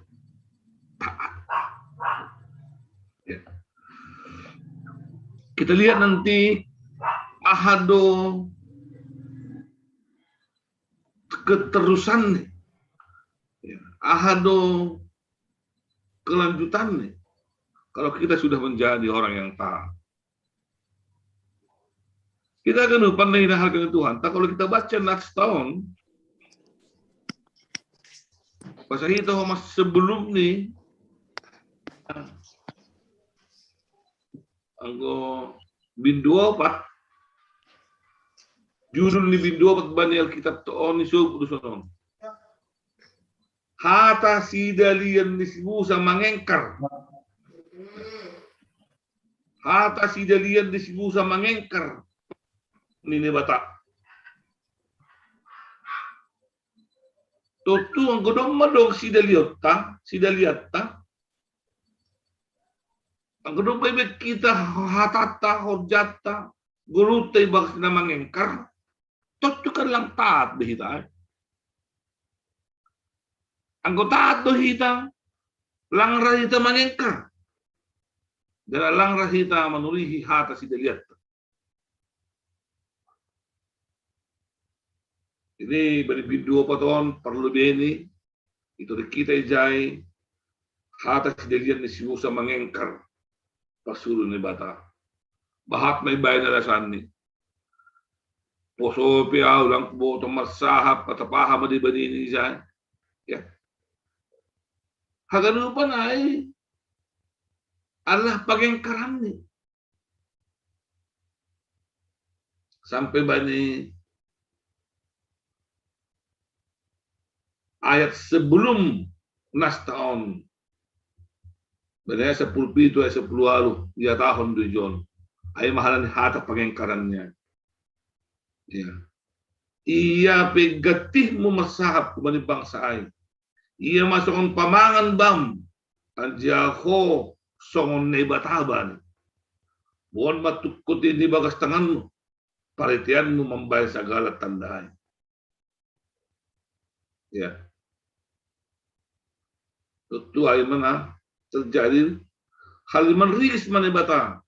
Taat. Ya. Kita lihat nanti, aha do keterusanna, ya, aha do kelanjutanna kalau kita sudah menjadi orang yang taat. Kita kan pandai na harga Tuhan. Tak, kalau kita baca next tahun, pas itu mas sebelum ni, anggo bindu opat, judul ni bindu opat bani Alkitab to on ni sobu do sonon. Hata sidalian ni si Musa mangengkar. Hata sidalian ni si Musa mangengkar ni Naibata. Tontu anggo domma dong sidaliatta, sidaliatta, anggo domma ibaen hita hatanta, horjanta, gurunta ibagas na mangengkar, tontu kan lang taat do hita. Anggo taat do hita, lang ra hita mangengkar. Jala lang ra hita manurihi hata sidaliatta. Jadi, bani bindu opat on parlu beni, itu di kita ijai, hata sidalian ni si Musa mangengkar parsuru ni Naibata. Bahat ma ibaen alasanni. Poso pe au lang huboto marsahap, atau paham di bani ni ijai. Ya. Haganupan ai, Allah pangengkaranni. Sampai bani ayat sebelum nasta on. Bani ayat sepuluh pitu, ayat sepuluh ualu, ia tahun tujuan. Ai mahalan hata pangengkarannya. Ya. Ia pe gantihmu marsahap hubani bangsa ai. Ia ma songon pamangan bam, anjaha ho songon Naibata bani. Boan ma tungkot i di bagas tanganmu, pariteanmu mambaen sagala tanda ai. Ya. Tontu ai ma na terjadi hal manrigis ma Naibata.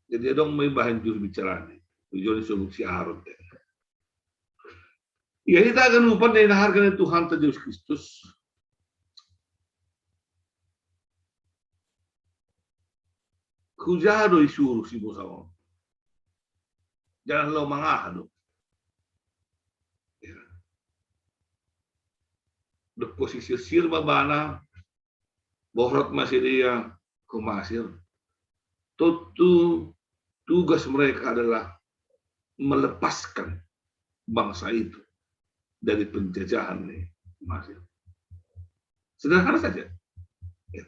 Jadi adong ma ibaen juru bicara ni. Tujuan disebut si Aron. Ya, hita haganupan na hinaharga ni Tuhanta Jesus Kristus. Kuzado isuru si Musa on. Jangan lo mangahado. Ya. Dok ko sisirsir ma bana, borat ma sidea ko Masir. Tentu tugas mereka adalah melepaskan bangsa itu dari penjajahan ni Masir. Sederhana saja. Ya.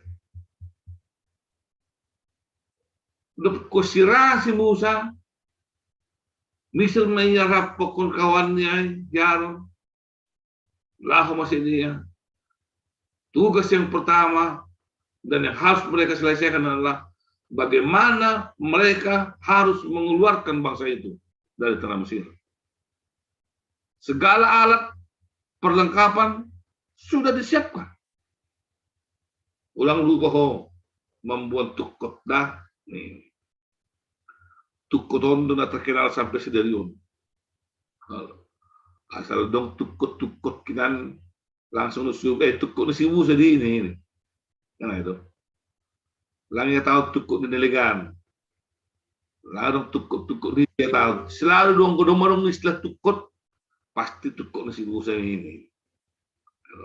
Dok ko sira si Musa, misir ma ia rap pakon kawannya, Yaron, laho ma sidea. Tugas yang pertama dan yang harus mereka selesaikan adalah bagaimana mereka harus mengeluarkan bangsa itu dari tanah Mesir. Segala alat perlengkapan sudah disiapkan. Ulang lupa ho membuat tukot dah. Nih. Tukot on do na terkenal sampai sedari on. Asal dong tukot-tukot kinan langsung nusu, eh, tukot nusu sedih ini, ini. Kan itu. Lang ia tahu tukot di Nelegan. Lalu tukot-tukot dia tahu. Selalu dong ko dong marong istilah tukot, pasti tukot nusu ini.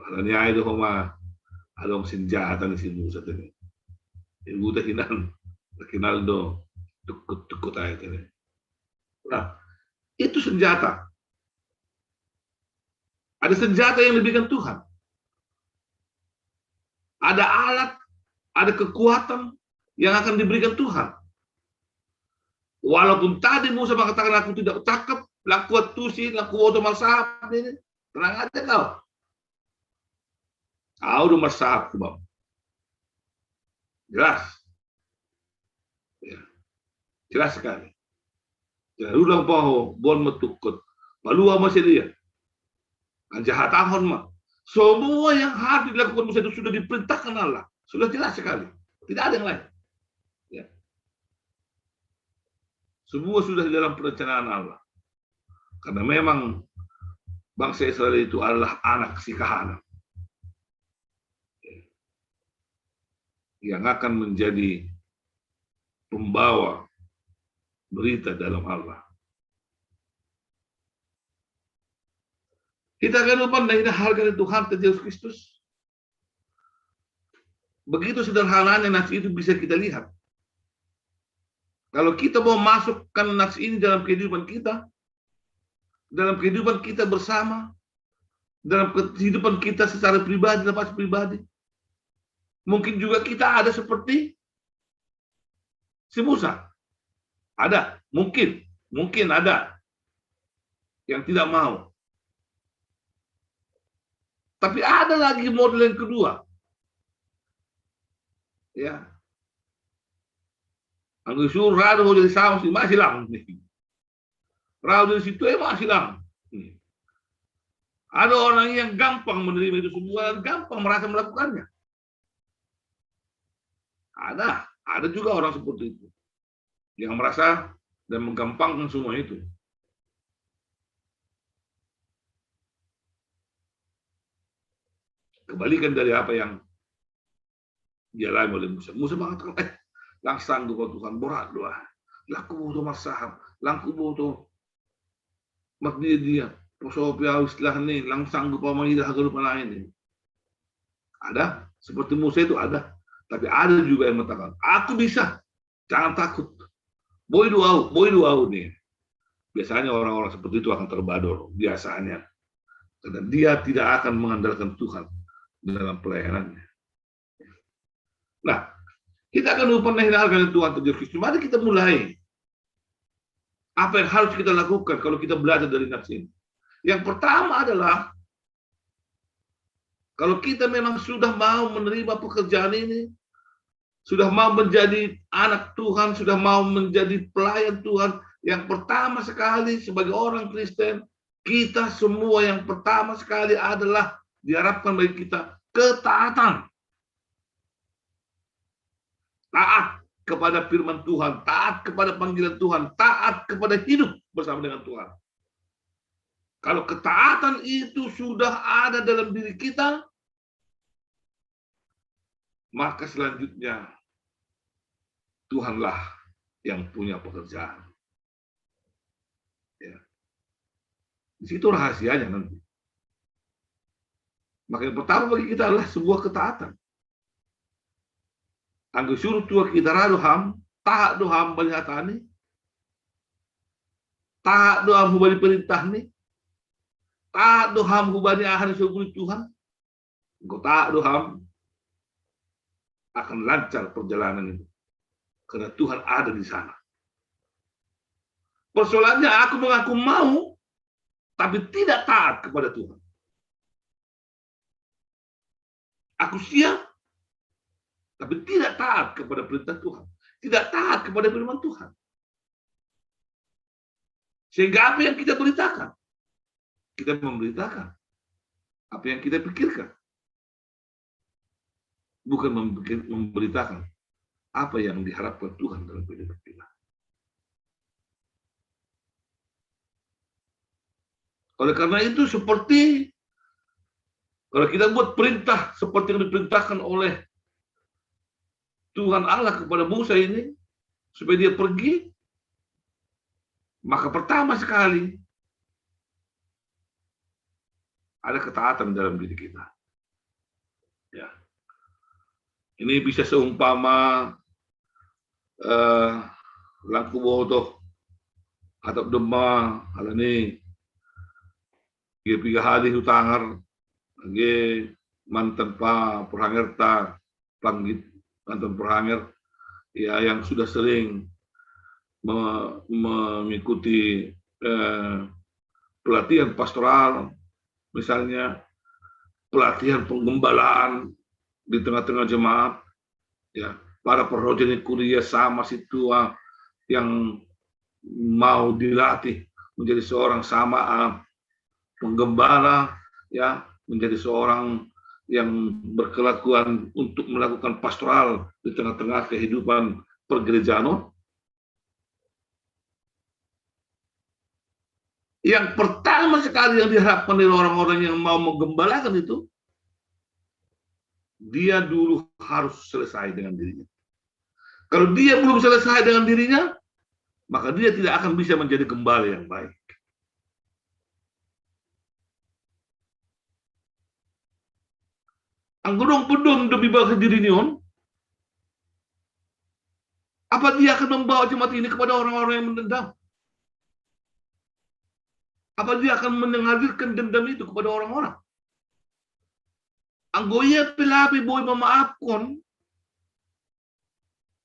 Alani ai do homa adong senjata ni si Musa tene. Ibu ta hinan terkenal do tukut-tukut ai tene. Nah, itu senjata. Ada senjata yang diberikan Tuhan. Ada alat, ada kekuatan yang akan diberikan Tuhan. Walaupun tadi Musa mengatakan, "Aku tidak cakep, laku tusi, laku oto marsahap ini." Tenang aja kau. Au do marsahap tu, Bang. Jelas. Ya. Jelas sekali. Ya, ulang paho, bon metukut. Palua masih dia. Anjahatahon ma. Semua yang harus dilakukan Musa itu sudah diperintahkan Allah. Sudah jelas sekali. Tidak ada yang lain. Ya. Semua sudah di dalam perencanaan Allah. Karena memang bangsa Israel itu adalah anak si kahana yang akan menjadi pembawa berita dalam Allah. Kita akan lupa dari harga Tuhan Yesus Kristus. Begitu sederhananya nats itu bisa kita lihat. Kalau kita mau masukkan nats ini dalam kehidupan kita, dalam kehidupan kita bersama, dalam kehidupan kita secara pribadi, lepas pribadi, mungkin juga kita ada seperti si Musa. Ada, mungkin, mungkin ada yang tidak mau. Tapi ada lagi model yang kedua. Ya. Anggo isuru rado dari sama si masih lang. Rado dari situ eh masih lang. Ada orang yang gampang menerima itu semua, gampang merasa melakukannya. Ada, ada juga orang seperti itu yang merasa dan menggampangkan semua itu. Kebalikan dari apa yang dialami oleh Musa. Musa mengatakan, eh, lang sanggup Tuhan, borat doa. Laku butuh marsahap, laku butuh mat dia dia. Poso piau istilah ni, lang sanggup apa ini hagalup lain ini. Ada, seperti Musa itu ada. Tapi ada juga yang mengatakan, aku bisa, jangan takut. Boy doa, boy doa nih. Biasanya orang-orang seperti itu akan terbador, biasanya. Karena dia tidak akan mengandalkan Tuhan dalam pelayanannya. Nah, kita akan lupa nih harga Tuhan Yesus Kristus. Mari kita mulai. Apa yang harus kita lakukan kalau kita belajar dari nats ini? Yang pertama adalah kalau kita memang sudah mau menerima pekerjaan ini, sudah mau menjadi anak Tuhan, sudah mau menjadi pelayan Tuhan, yang pertama sekali sebagai orang Kristen, kita semua yang pertama sekali adalah diharapkan bagi kita ketaatan. Taat kepada firman Tuhan, taat kepada panggilan Tuhan, taat kepada hidup bersama dengan Tuhan. Kalau ketaatan itu sudah ada dalam diri kita, maka selanjutnya Tuhanlah yang punya pekerjaan. Ya. Di situ rahasianya nanti. Maka yang pertama bagi kita adalah sebuah ketaatan. Anggo suruh Tuhan kita radu ham, taat do ham bani hatani, taat do ham hubani perintahni, taat do ham hubani aha ni soguni Tuhan, anggo taat do ham, akan lancar perjalanan itu. Karena Tuhan ada di sana. Persoalannya aku mengaku mau, tapi tidak taat kepada Tuhan. Aku siap, tapi tidak taat kepada perintah Tuhan. Tidak taat kepada firman Tuhan. Sehingga apa yang kita beritakan? Kita memberitakan apa yang kita pikirkan. Bukan memberitakan apa yang diharapkan Tuhan dalam kehidupan kita. Oleh karena itu, seperti kalau kita buat perintah seperti yang diperintahkan oleh Tuhan Allah kepada Musa ini, supaya dia pergi, maka pertama sekali ada ketaatan dalam diri kita. Ya. Ini bisa seumpama eh, langku botoh atau dema alani ge piga hali hutangar ge mantan pa perhangerta panggit mantan perhanger ya yang sudah sering me, mengikuti eh, pelatihan pastoral, misalnya pelatihan penggembalaan di tengah-tengah jemaat, ya, para perhojani kuria sama situa yang mau dilatih menjadi seorang sama ah, penggembala, ya, menjadi seorang yang berkelakuan untuk melakukan pastoral di tengah-tengah kehidupan pergerejanon. Yang pertama sekali yang diharapkan dari orang-orang yang mau menggembalakan itu, dia dulu harus selesai dengan dirinya. Kalau dia belum selesai dengan dirinya, maka dia tidak akan bisa menjadi gembala yang baik. Anggo dong pe dom do bibahas diri ni on, apa dia akan membawa jemaat ini kepada orang-orang yang mendendam? Apa dia akan mengalirkan dendam itu kepada orang-orang? Anggo ia pe lape boi memaafkan,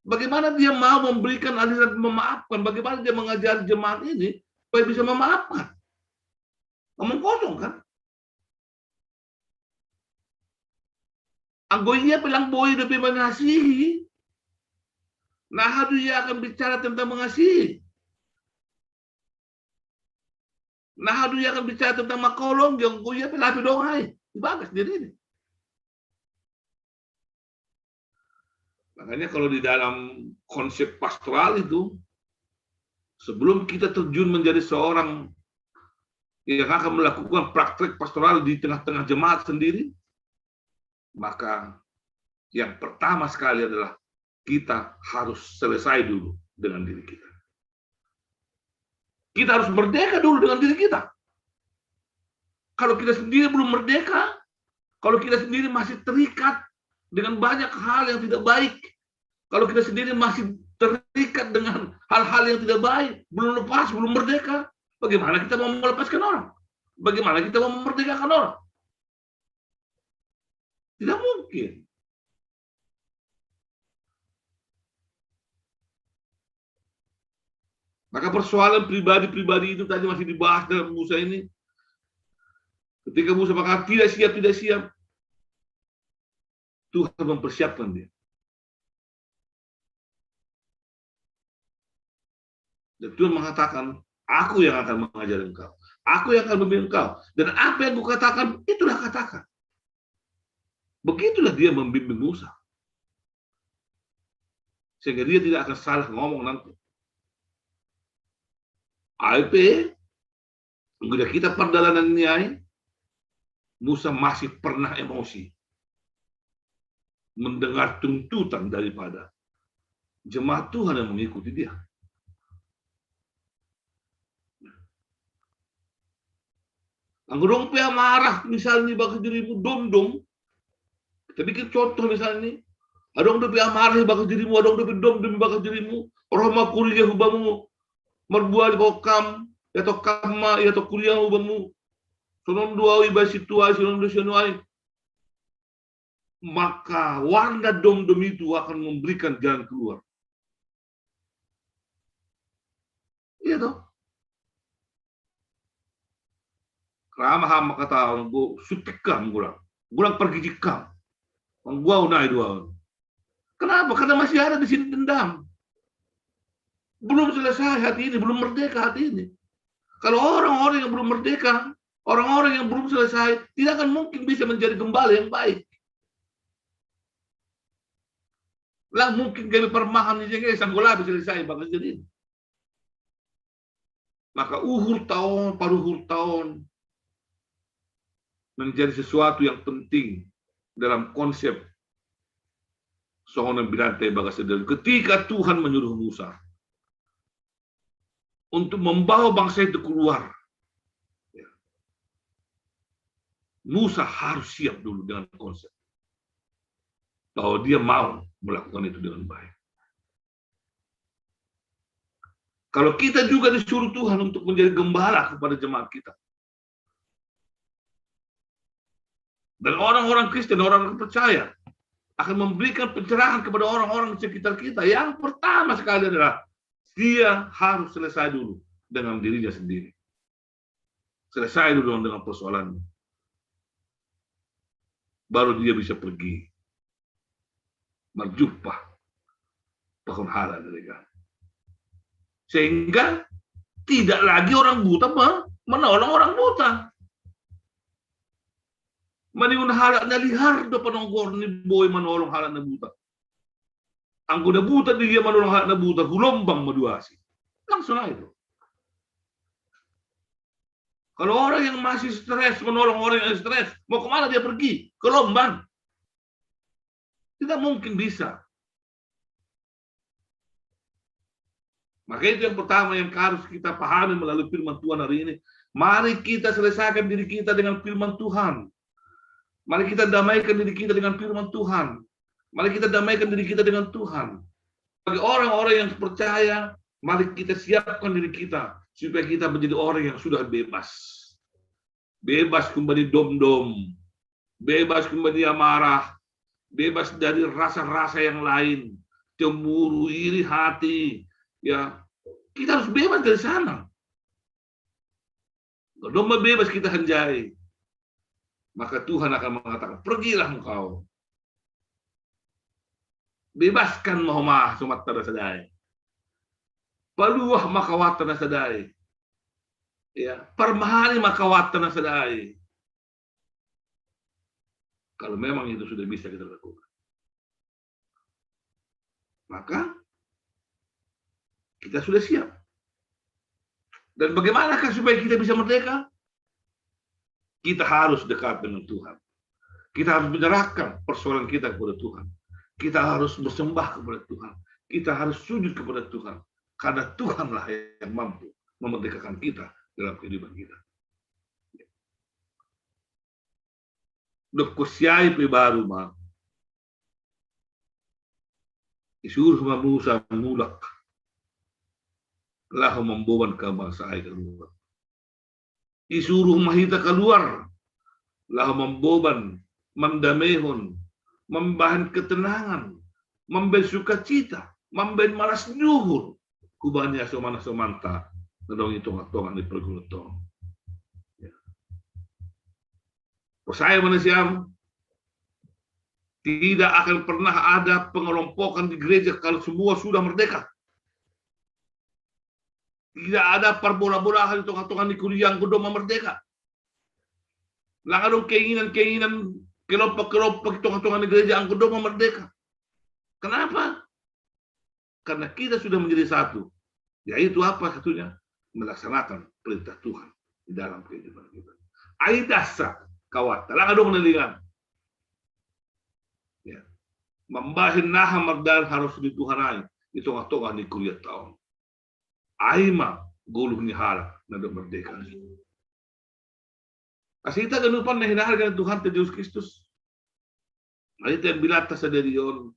bagaimana dia mau memberikan aliran memaafkan? Bagaimana dia mengajari jemaat ini supaya bisa memaafkan? Ngomong kosong kan? Anggo ia pe lang boi dope mengasihi, na hadu ia akan bicara tentang mengasihi? Na hadu ia akan bicara tentang makolong, anggo ia pe lape dong ai ibagas diri ini. Makanya kalau di dalam konsep pastoral itu, sebelum kita terjun menjadi seorang yang akan melakukan praktek pastoral di tengah-tengah jemaat sendiri, maka yang pertama sekali adalah kita harus selesai dulu dengan diri kita. Kita harus merdeka dulu dengan diri kita. Kalau kita sendiri belum merdeka, kalau kita sendiri masih terikat dengan banyak hal yang tidak baik, kalau kita sendiri masih terikat dengan hal-hal yang tidak baik, belum lepas, belum merdeka, bagaimana kita mau melepaskan orang? Bagaimana kita mau memerdekakan orang? Tidak mungkin. Maka persoalan pribadi-pribadi itu tadi masih dibahas dalam Musa ini. Ketika Musa mengatakan tidak siap, tidak siap, Tuhan mempersiapkan dia. Dan Tuhan mengatakan, aku yang akan mengajari engkau. Aku yang akan membimbing engkau. Dan apa yang kukatakan, itulah katakan. Begitulah dia membimbing Musa. Sehingga dia tidak akan salah ngomong nanti. Ai pe, anggo di hita pardalanan ni ai, Musa masih pernah emosi mendengar tuntutan daripada Jemaat Tuhan yang mengikuti dia. Anggo dong pe amarah misalnya bagas dirimu, domdom. Kita bikin contoh misalnya. Adong dope amarah bagas dirimu, adong dope domdom bagas dirimu. Roh ma kuria hu bamu, marbual ho kam, ya to kam ma, ya to kuria hu bamu. Sonon do au iba situasi, sonon do sianu ai. Maka warna domdom itu akan memberikan jalan keluar. Iya toh? Ramah ham kata orang, go sutik kam gulang. Gulang pergi jikam. Gua unai dua. Kenapa? Karena masih ada di sini dendam. Belum selesai hati ini, belum merdeka hati ini. Kalau orang-orang yang belum merdeka, orang-orang yang belum selesai, tidak akan mungkin bisa menjadi gembala yang baik. Lah mungkin gabe parmahan ni jenge sanggo labe selesai bagas jadi. Maka uhur taon, paruhur taon menjadi sesuatu yang penting dalam konsep songon yang binanta bagas dari ketika Tuhan menyuruh Musa untuk membawa bangsa itu keluar. Ya. Musa harus siap dulu dengan konsep bahwa dia mau melakukan itu dengan baik. Kalau kita juga disuruh Tuhan untuk menjadi gembala kepada jemaat kita, dan orang-orang Kristen, orang-orang percaya akan memberikan pencerahan kepada orang-orang di sekitar kita, yang pertama sekali adalah dia harus selesai dulu dengan dirinya sendiri. Selesai dulu dengan persoalannya. Baru dia bisa pergi marjumpa pakon halak na legan. Sehingga tidak lagi orang buta menolong orang buta. Manihon halak na lihar do panonggor ni boi manolong halak na buta. Anggo na buta dia manolong halak na buta, hu lombang ma dua asi. Langsung aja tuh. Kalau orang yang masih stres menolong orang yang stres, mau kemana dia pergi? Ke lombang. Tidak mungkin bisa. Maka itu yang pertama yang harus kita pahami melalui firman Tuhan hari ini. Mari kita selesaikan diri kita dengan firman Tuhan. Mari kita damaikan diri kita dengan firman Tuhan. Mari kita damaikan diri kita dengan Tuhan. Bagi orang-orang yang percaya, mari kita siapkan diri kita supaya kita menjadi orang yang sudah bebas. Bebas kembali domdom, bebas kembali amarah, bebas dari rasa-rasa yang lain, cemburu, iri hati. Ya, kita harus bebas dari sana. Kalau domba bebas kita hanjai, maka Tuhan akan mengatakan, pergilah engkau. Bebaskan ma homa somanta na sadai. Paluah ma kawanta na sadai. Ya, parmahani ma kawanta na sadai. Kalau memang itu sudah bisa kita lakukan, maka kita sudah siap. Dan bagaimanakah supaya kita bisa merdeka? Kita harus dekat dengan Tuhan. Kita harus menyerahkan persoalan kita kepada Tuhan. Kita harus bersembah kepada Tuhan. Kita harus sujud kepada Tuhan. Karena Tuhanlah yang mampu memerdekakan kita dalam kehidupan kita. Dob husiai pe baru ma, isuruh ma Musa mulak laho mamboban bangsa ai kaluar. Isuruh ma hita kaluar laho mamboban, mandameihon, mambahen ketenangan, mambahen sukacita, mambahen malas ni uhur hubani hasoman-hasomanta na adong i tonga-tonga ni pargulunta on. Ya. Percaya ma nasiam, tidak akan pernah ada pengelompokan di gereja kalau semua sudah merdeka. Tidak ada parbola-bolahan di tonga-tonga ni kuria anggo domma merdeka. Lang adong keinginan-keinginan, kelompok-kelompok di tonga-tonga ni gereja anggo domma merdeka. Kenapa? Karena kita sudah menjadi satu. Yaitu apa satunya? Melaksanakan perintah Tuhan di dalam kehidupan kita. Ai das sa kawanta, lang adong na legan. Ya. Mambahen naha mardalan harus di Tuhan ai. i tongah-tongah ni kuria taon. Ai ma goluh ni halak na dob merdeka. Asi ita ganupan na hinaharga ni Tuhanta Jesus Kristus. Mari ita bilanta sadari on,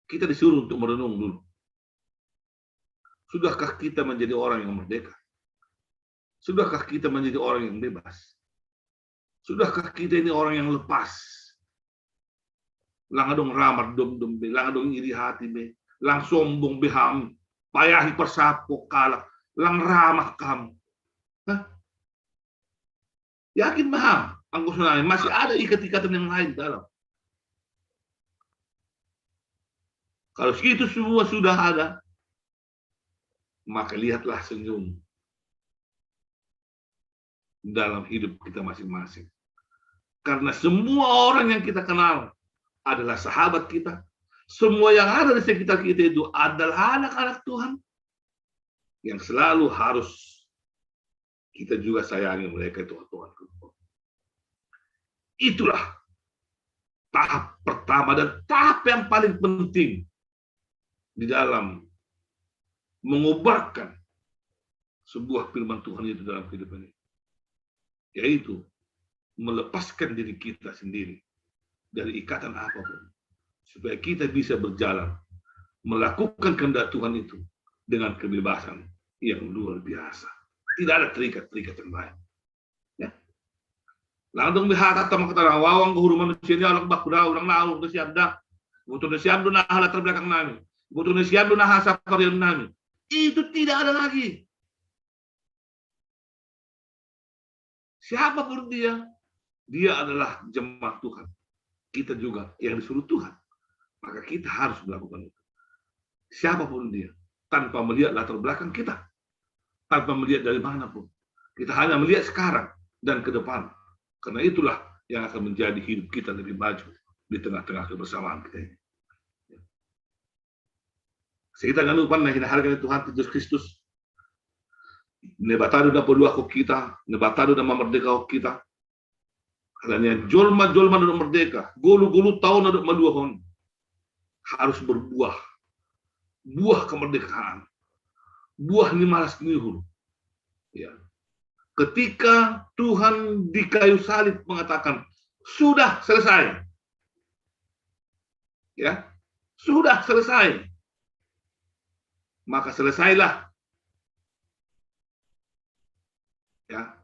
kita disuruh untuk merenung dulu. Sudahkah kita menjadi orang yang merdeka? Sudahkah kita menjadi orang yang bebas? Sudahkah kita ini orang yang lepas? Lang adong ra mardomdom be, lang adong iri hati be, lang sombong be ham, payahi parsapok halak, lang ra ma ham. Hah? Yakin ma ham, anggo sonari masih ada ikat-ikatan yang lain dalam. Kalau itu semua sudah ada, maka lihatlah senyum dalam hidup kita masing-masing. Karena semua orang yang kita kenal adalah sahabat kita. Semua yang ada di sekitar kita itu adalah anak-anak Tuhan yang selalu harus kita juga sayangi mereka itu, Tuhan. Itulah tahap pertama dan tahap yang paling penting di dalam mengobarkan sebuah firman Tuhan itu dalam kehidupan ini, yaitu melepaskan diri kita sendiri dari ikatan apapun, supaya kita bisa berjalan melakukan kehendak Tuhan itu dengan kebebasan yang luar biasa. Tidak ada terikat-terikat yang lain. Ya. Lang adong be hata mangkatahon, "Ahu anggo huria ni manusia ni ahu, lang bakku da, lang na ahu, lang na sian da. Boto ni sian do na aha latar belakang nami. Boto ni sian do na aha saparion nami." Itu tidak ada lagi. Siapapun dia, dia adalah jemaat Tuhan. Kita juga yang disuruh Tuhan. Maka kita harus melakukan itu. Siapapun dia, tanpa melihat latar belakang kita, tanpa melihat dari mana pun. Kita hanya melihat sekarang dan ke depan. Karena itulah yang akan menjadi hidup kita lebih maju di tengah-tengah kebersamaan kita ini. Asi ita ganupan na hinaharga ni Tuhanta Jesus Kristus, Naibata do na paluahon hita, Naibata do na mamerdekahon hita. Alani i jolma-jolma na dob merdeka, goluh-goluhta on na dob maluahon, harus berbuah buah kemerdekaan, buah ni malas ni uhur. Ya. Ketika Tuhan di kayu salib mengatakan, "Sudah selesai." Ya, sudah selesai. Maka selesailah. Ya.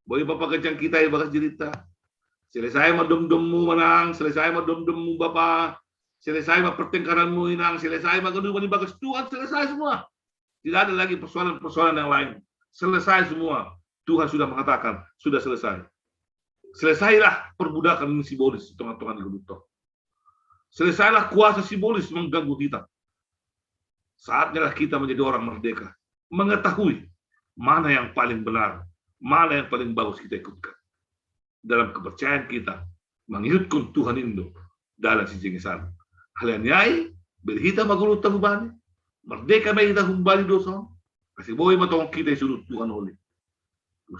Boi Bapa ganjang hita ibagas dirita. Selesai ma domdommu, Inang, selesai ma domdommu, Bapa. Selesai ma pertengkaranmu, Inang, selesai ma ganupan ibagas Tuhan, selesai semua. Tidak ada lagi persoalan-persoalan yang lain. Selesai semua. Tuhan sudah mengatakan, sudah selesai. Selesailah perbudakan sibolis di tongah-tongah ni ngolunta. Selesailah kuasa sibolis mengganggu kita. Saatnya lah kita menjadi orang merdeka, mengetahui mana yang paling benar, mana yang paling bagus kita ikutkan. Dalam kepercayaan kita, mangihutkon Tuhan i do dalan sijengesan. Alani i, bere hita ma ngolunta hubani, merdeka ma hita humbani dosa on, asa boi ma tongon hita isuru Tuhan oli.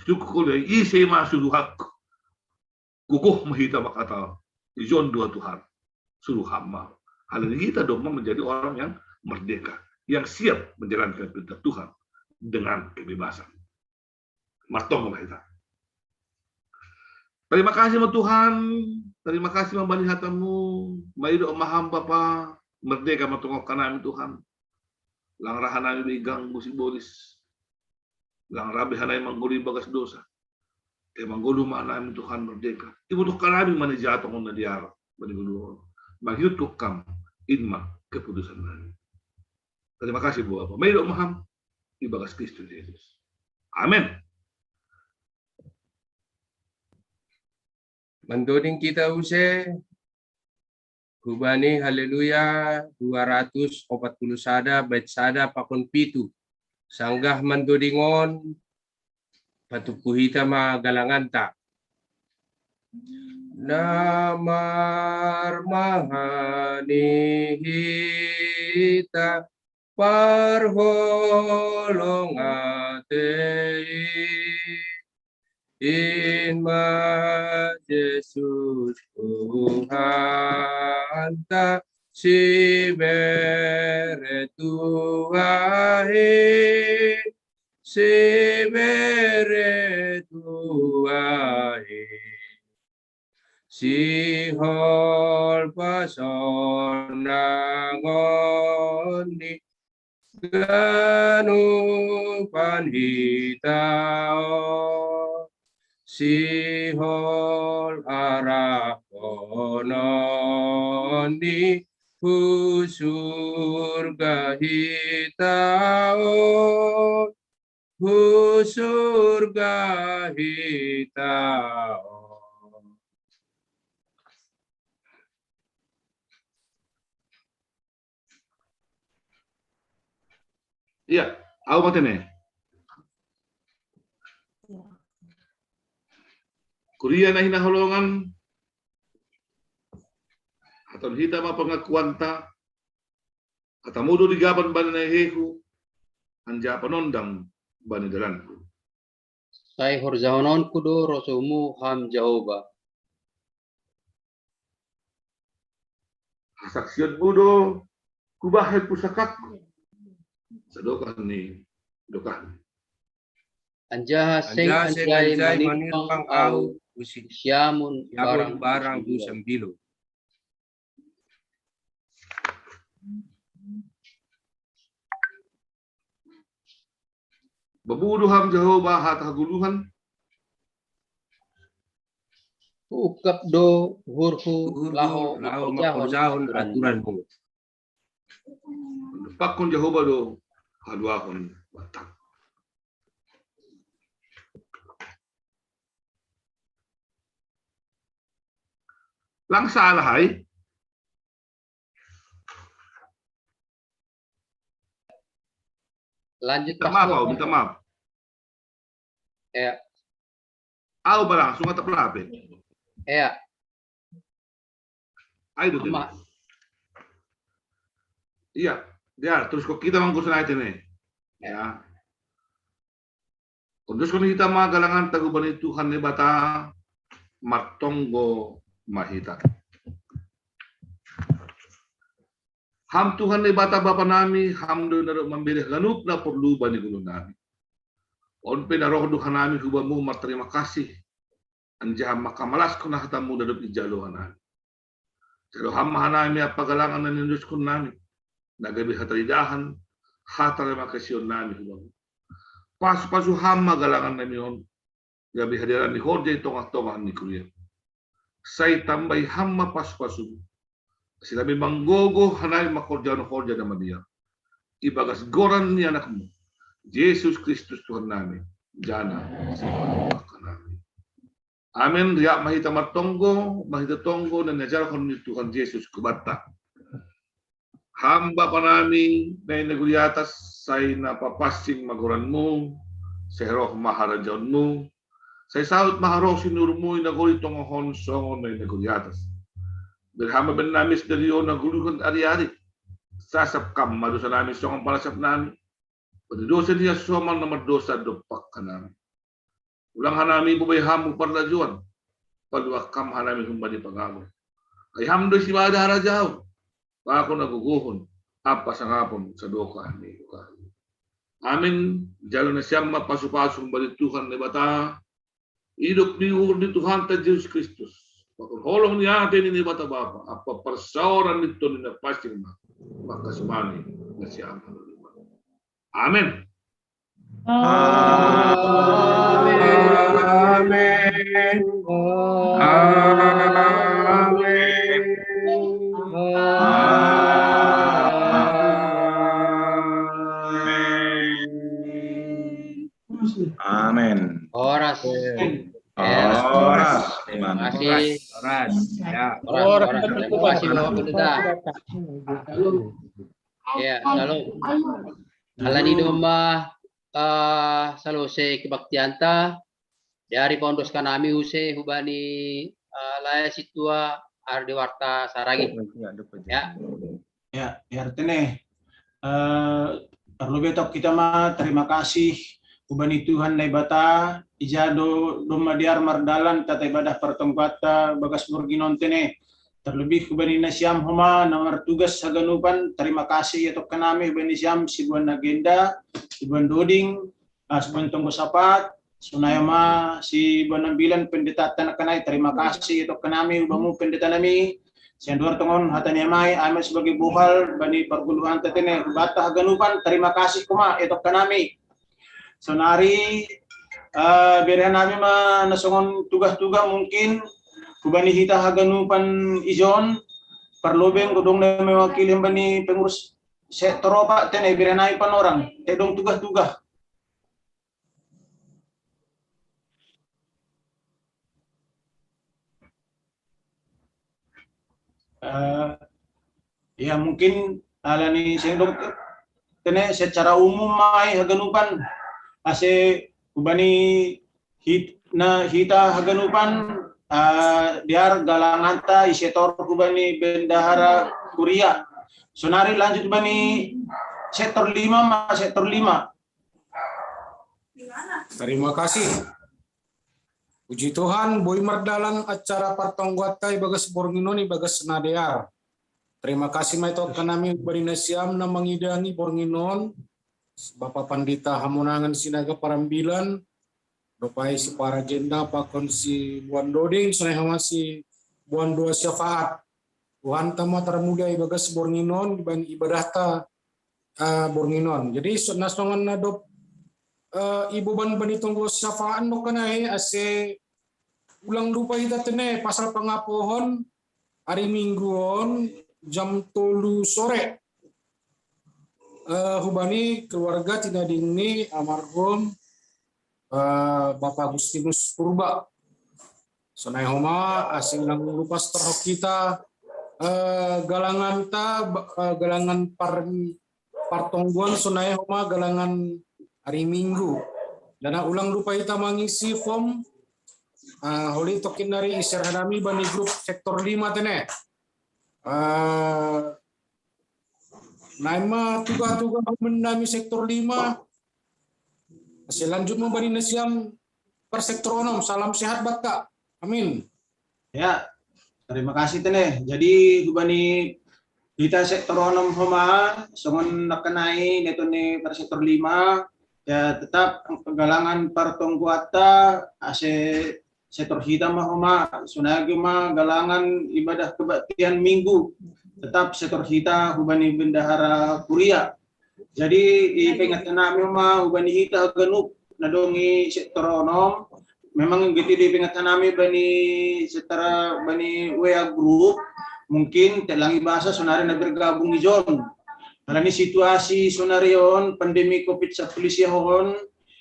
Sungkun oli, ise ma suruhanku? Gogoh ma hita mangkatahon, ijon do ahu Tuhan, suruhan ma ahu. Alani i hita domma menjadi orang yang merdeka, yang siap menjalankan perintah Tuhan dengan kebebasan. Martonggo ma hita. Terima kasih ma Tuhan, terima kasih ma bani hatamu, ma idok ma ham Bapa, merdeka ma tongon hanami Tuhan. Lang ra hanami be iganggu sibolis. Lang ra be hanami manggoluh ibagas dosa. Ai manggoluh ma hanami Tuhan merdeka. Ibotoh hanami ma na ijahaton on na diarap bani ngolu on. Mangihutkon Ham, in ma keputusan nami. Terima kasih Bapa. Ma idok ma ham ibagas Kristus Jesus. Amen. Mantoding hita use hubani Haleluya dua ratus opat puluh sada bait sada pakon pitu. Sanggah mantoding on, patumpu hita ma galanganta. Na marmahani hita parholong atei, in ma Jesus Tuhanta, Sibere tuahi, sibere tuahi. Sihol pasonangoni ganupan hitao. Sihol arah pononi husurga hitao. Husurga hitao. Iya, au matene. Kuria na hinaholongan, hatahon hita ma pangakuanta, hatamu do di gaban bani na heheku, anjaha panondang bani dalanku. Sai horjahononku do rosumu ham Jahowa. Hasaksionmu do hubahen pusakangku sadokah ni dokahmi. Anjaha seng anjai manirpang au siamun barang husambilo. Babudu ham Jahowa hata hagoluhan. Ungkap do uhurhu laho mangkorjahon aturanmu. Pakkon Jahowa do haluahon batang. Lang salah ai. Lanjut minta maaf, au minta maaf. Ya. Au berlangsung atau pelape? Ya. Ayo dulu. Iya, dia terus kok kita mangkusan aja nih. Ya. Terus kok kita ma galanganta hubani Tuhan Debata martonggo ma hita. Ham Tuhan Debata Bapa nami, ham do na dob mambere haganup na porlu bani ngolu nami. On pe na roh do hanami hu Bamu martarima kasih, anjaha mangkamalaskon hataMu na dob ijalo hanami. Jalo Ham ma hanami ampa galangan na niondoskon nami, na gabe hataridahan, hatarima kasihon nami hu Bamu. Pasupasu Ham ma galangan nami on, gabe hadearan ni horja i tongah-tongah ni kuria. Sai tambai Ham ma pasupasuMu, ase gabe manggogoh hanami mangkorjahon horja na madear. Ibagas goran ni AnakMu, Jesus Kristus Tuhan nami, jana Sipanjang nami. Amen. Riap ma hita martonggo, marhite tonggo na niajarhon ni Tuhan Jesus hubanta. Ham Bapa nami na i nagori atas, sai na papansing ma goranMu, sai roh ma harajaonMu, sai saut ma harosi ni uhurMu i nagori tonga on songon na i nagori atas. Bere Ham ma bahen nami sadari on hagoluhan ari-ari. Sasap Kam ma dosa nami songon panasap nami bani dosa ni na somal na mardosa dompak hanami. Unang hanami bobai Ham hu parlajouan, paluah Kam hanami humbani pangago. Ai Ham do sibada harajaon, pakon hagogohon, ampa sangapon sadokah ni dokahmi. Amen. Jalo nasiam ma pasupasu humbani Tuhan Debata, idop ni uhur ni Tuhanta Jesus Kristus, pakon holong ni ate ni Debata Bapa, ampa parsaoran ni Tondi Napansing ma mangkasomani nasiam. Amen. Amen. Amen. Horas. Horas. Terima kasih. Horas. Ya. Horas. Horas. Terima kasih Bapak Pendeta. Ya, shalom. Ala ni do ma salose kebaktianta, diari paondoskon nami use hubani lae sintua Ardi Warta Saragi. Ya. Ya, ya artine, eh, parlu betong kita ma terima kasih hubani Tuhan Debata, ija do domma dear mardalan tata ibadah partonggoanta bagas borngin on tene. Terlebih hubani nasiam homa na martugas haganupan, terima kasih ya tokka nami hubani siam, si buan agenda, si buan doding, ah, si buan tonggo sapat, sonai ma si buan ambilan pendeta tana kanai, terima kasih ya tokka nami hubamu pendeta nami. Sian duar tongon hata ni amai, amai sebagai bohal bani parguluhan tatene hubata haganupan, terima kasih homa ya tokka nami. Sonari, eh, bere nami ma nasongon tuga-tuga mungkin hubani hita haganupan ijon, parlobeng godong na mewakili bani pengurus sektor opat tene bere nami panorang, tedong tuga-tuga. Eh, ya mungkin alani sendok tene secara umum mai haganupan ase hubani hit, na hita haganupan, eh, diar galanganta isetor hubani bendahara kuria. Sonari lanjut bani sektor lima ma sektor lima. Terima kasih. Puji Tuhan, boi mardalan acara partonggoanta ibagas borngin on ibagas na dear. Terima kasih mai tokka nami bani nasiam na mangidangi borngin on, Bapak Pandita Hamonangan Sinaga parambilan, dopai si paragenda pakon si buan doding, sonai homa si buan dua syafaat. Tuhan tama termulia ibagas borngin on, bani ibadahta, eh, borngin on. Jadi so, nasongon na dop, eh, iboban bani tonggo syafaat do kanai ase ulang lupa hita tene pasal pangapohon hari Minggu on jam tolu sore. Eh, hubani keluarga tinading ni almarhum, eh, Bapak Agustinus Purba. Sonai homa ase ulang lupa setor hita, eh, galanganta, eh, galangan par, partonggoan sonai homa galangan hari Minggu. Dan ulang lupa hita mangisi form, eh, holi tokkin nari iser hanami bani grup sektor lima tene. Eh, naima tuga-tuga hubani nami sektor lima. Ase lanjut ma bani nasiam per sektor onom. Salam sehat banta. Amin. Ya, terima kasih tene. Jadi hubani hita sektor onom homa songon na kanai neto ni per sektor lima, ya tetap galangan partonggoanta ase setor hita ma homa, sonai ma galangan ibadah kebaktian Minggu, tetap setor hita hubani bendahara kuria. Jadi ipengat nami ma hubani hita haganup na dong i sektor onom. Memang gitu dipengat nami bani secara bani W A group, mungkin telangi bahasa sonari na bergabung ijon. Alani situasi sonari on pandemi covid sepuluh on,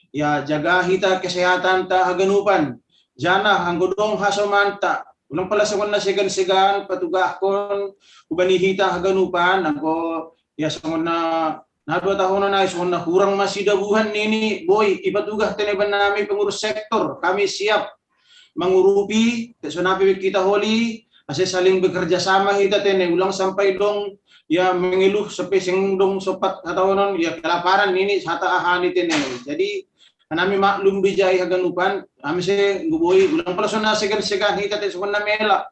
ya jaga hita kesehatanta haganupan. Jana anggo dong hasomanta, ulang pala songon na segan-segan patugahkon hubani hita haganupan, anggo ya songon na na dua tahun na songon na hurang masidabuhan nini boi ipatugah tene bani nami pengurus sektor, kami siap mangurupi, sonapi kita holi ase saling bekerja sama hita tene, ulang sampai dong ya mengeluh sampai seng dong sopat hatahonon ya kelaparan nini hata ahani tene. Jadi nami maklum bijai haganupan, nami se nggo boi ulang pala songon na segan-segan hita te songon na mela.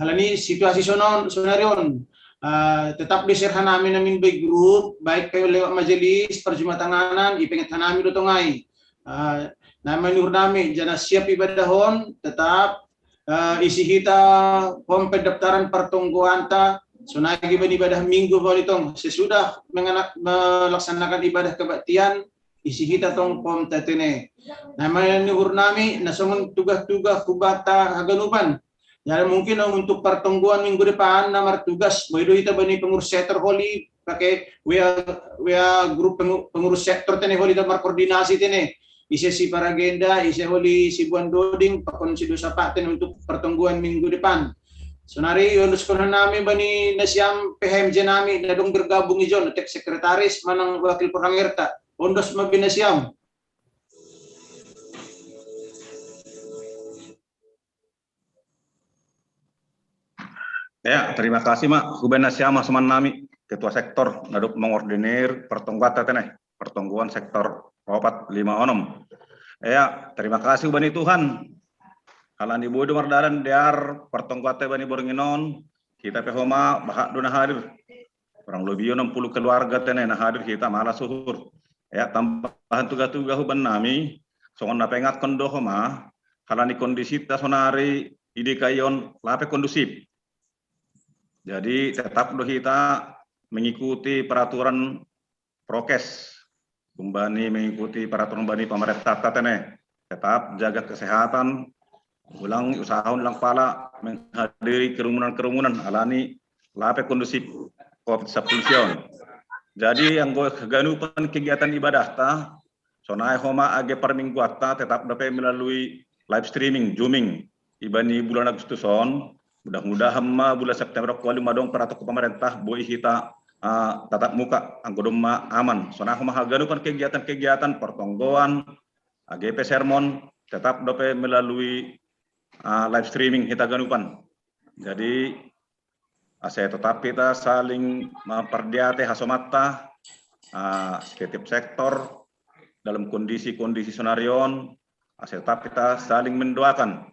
Alani situasi sonon sonari on, eh, tetap diser hanami namin by group, baik pe lewat majelis perjumatanganan, ipengat hanami do tongai. Eh, na manur nami jana siap ibadah on tetap, eh, isi hita form pendaftaran partonggoanta sonai bani ibadah Minggu holi tong sesudah menganak melaksanakan ibadah kebaktian, isi hita tong form tatene. Na manihur nami na songon tuga-tuga hubata haganupan. Jadi mungkin untuk pertonggoan minggu depan na martugas boi do hita bani pengurus sektor holi pakai W A, W A grup pengurus sektor tene holi ta markoordinasi tene. Ise si paragenda, ise holi si buan doding pakon si dosa paten untuk pertonggoan minggu depan. Sonari ondos kono nami bani nasiam P H M J nami na dong bergabung ijon, tek sekretaris manang wakil perhangerta. Ondos ma bani nasiam. Ya, terima kasih ma hubani nasiam hasoman nami ketua sektor na dok mengordinir pertonggoan tene, pertonggoan sektor opat lima onom. Ya, terima kasih hubani Tuhan. Alani boi do mardalan dear pertonggoan bani borngin on, Hita pe homa bahat do na hadir. Kurang lebih enam puluh keluarga tene na hadir hita mala suhur. Ya, tambahan tuga-tuga huban nami, songon na pengatkon do homa, halani kondisi ta sonari di D K I on lape kondusif. Jadi tetap do hita mengikuti peraturan prokes, humbani mengikuti peraturan humbani pemerintah ta tene. Tetap jaga kesehatan, ulang usaha ulang pala menghadiri kerumunan-kerumunan alani lape kondusif covid sepuluh sion. Jadi anggo haganupan kegiatan ibadah ta, sonai homa age parmingguan ta tetap dope melalui live streaming, zooming. Ibani bulan Agustus on, mudah-mudahan ma bulan September kuali madong peraturan pemerintah boi hita uh, tatap muka anggo domma aman. Sonai homa haganupan kegiatan-kegiatan pertonggoan, age pe sermon, tetap dope melalui uh, live streaming hita ganupan. Jadi ase tetap kita saling memperdiate hasomanta uh, setiap sektor dalam kondisi-kondisi sonari on, ase tetap kita saling mendoakan,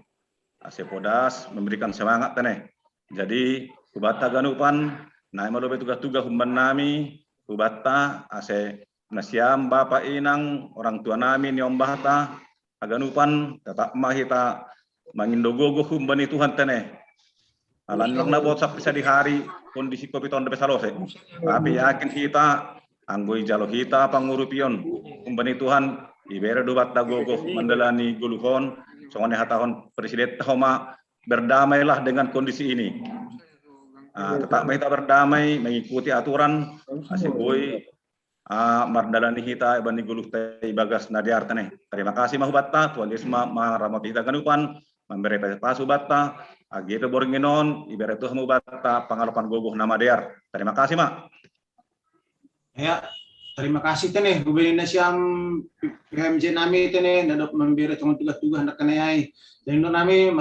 ase podas memberikan semangat tene. Jadi hubatta ganupan, nai malobe tuga-tuga humban nami, hubatta ase nasiam bapa inang orang tua nami niombahta, haganupan tetap ma hita mangindo gogo humbani Tuhan tene. Alan lang na bot sampai sadihari kondisi covid on dope salose. Tapi yakin hita anggo ijalo hita pangurupion humbani Tuhan, ibere do batta gogo mandalani goluhon, songon hatahon presiden homa, berdamailah dengan kondisi ini. Uh, tetap ma hita berdamai, mengikuti aturan, ase boi uh, mardalani hita bani goluh ta ibagas na dear tene. Terima kasih ma hubatta, Tuhan Yesus ma maramoti hita ganupan, memberi pasu batta, age pe borngin on ibere Tuhan ma hubatta pangalopan gogo na madear. Terima kasih ma. Ya, terima kasih tene gubernur nasiam P M J nami tene nadok memberi tongon tugas-tugas nak kenai. Jadi nami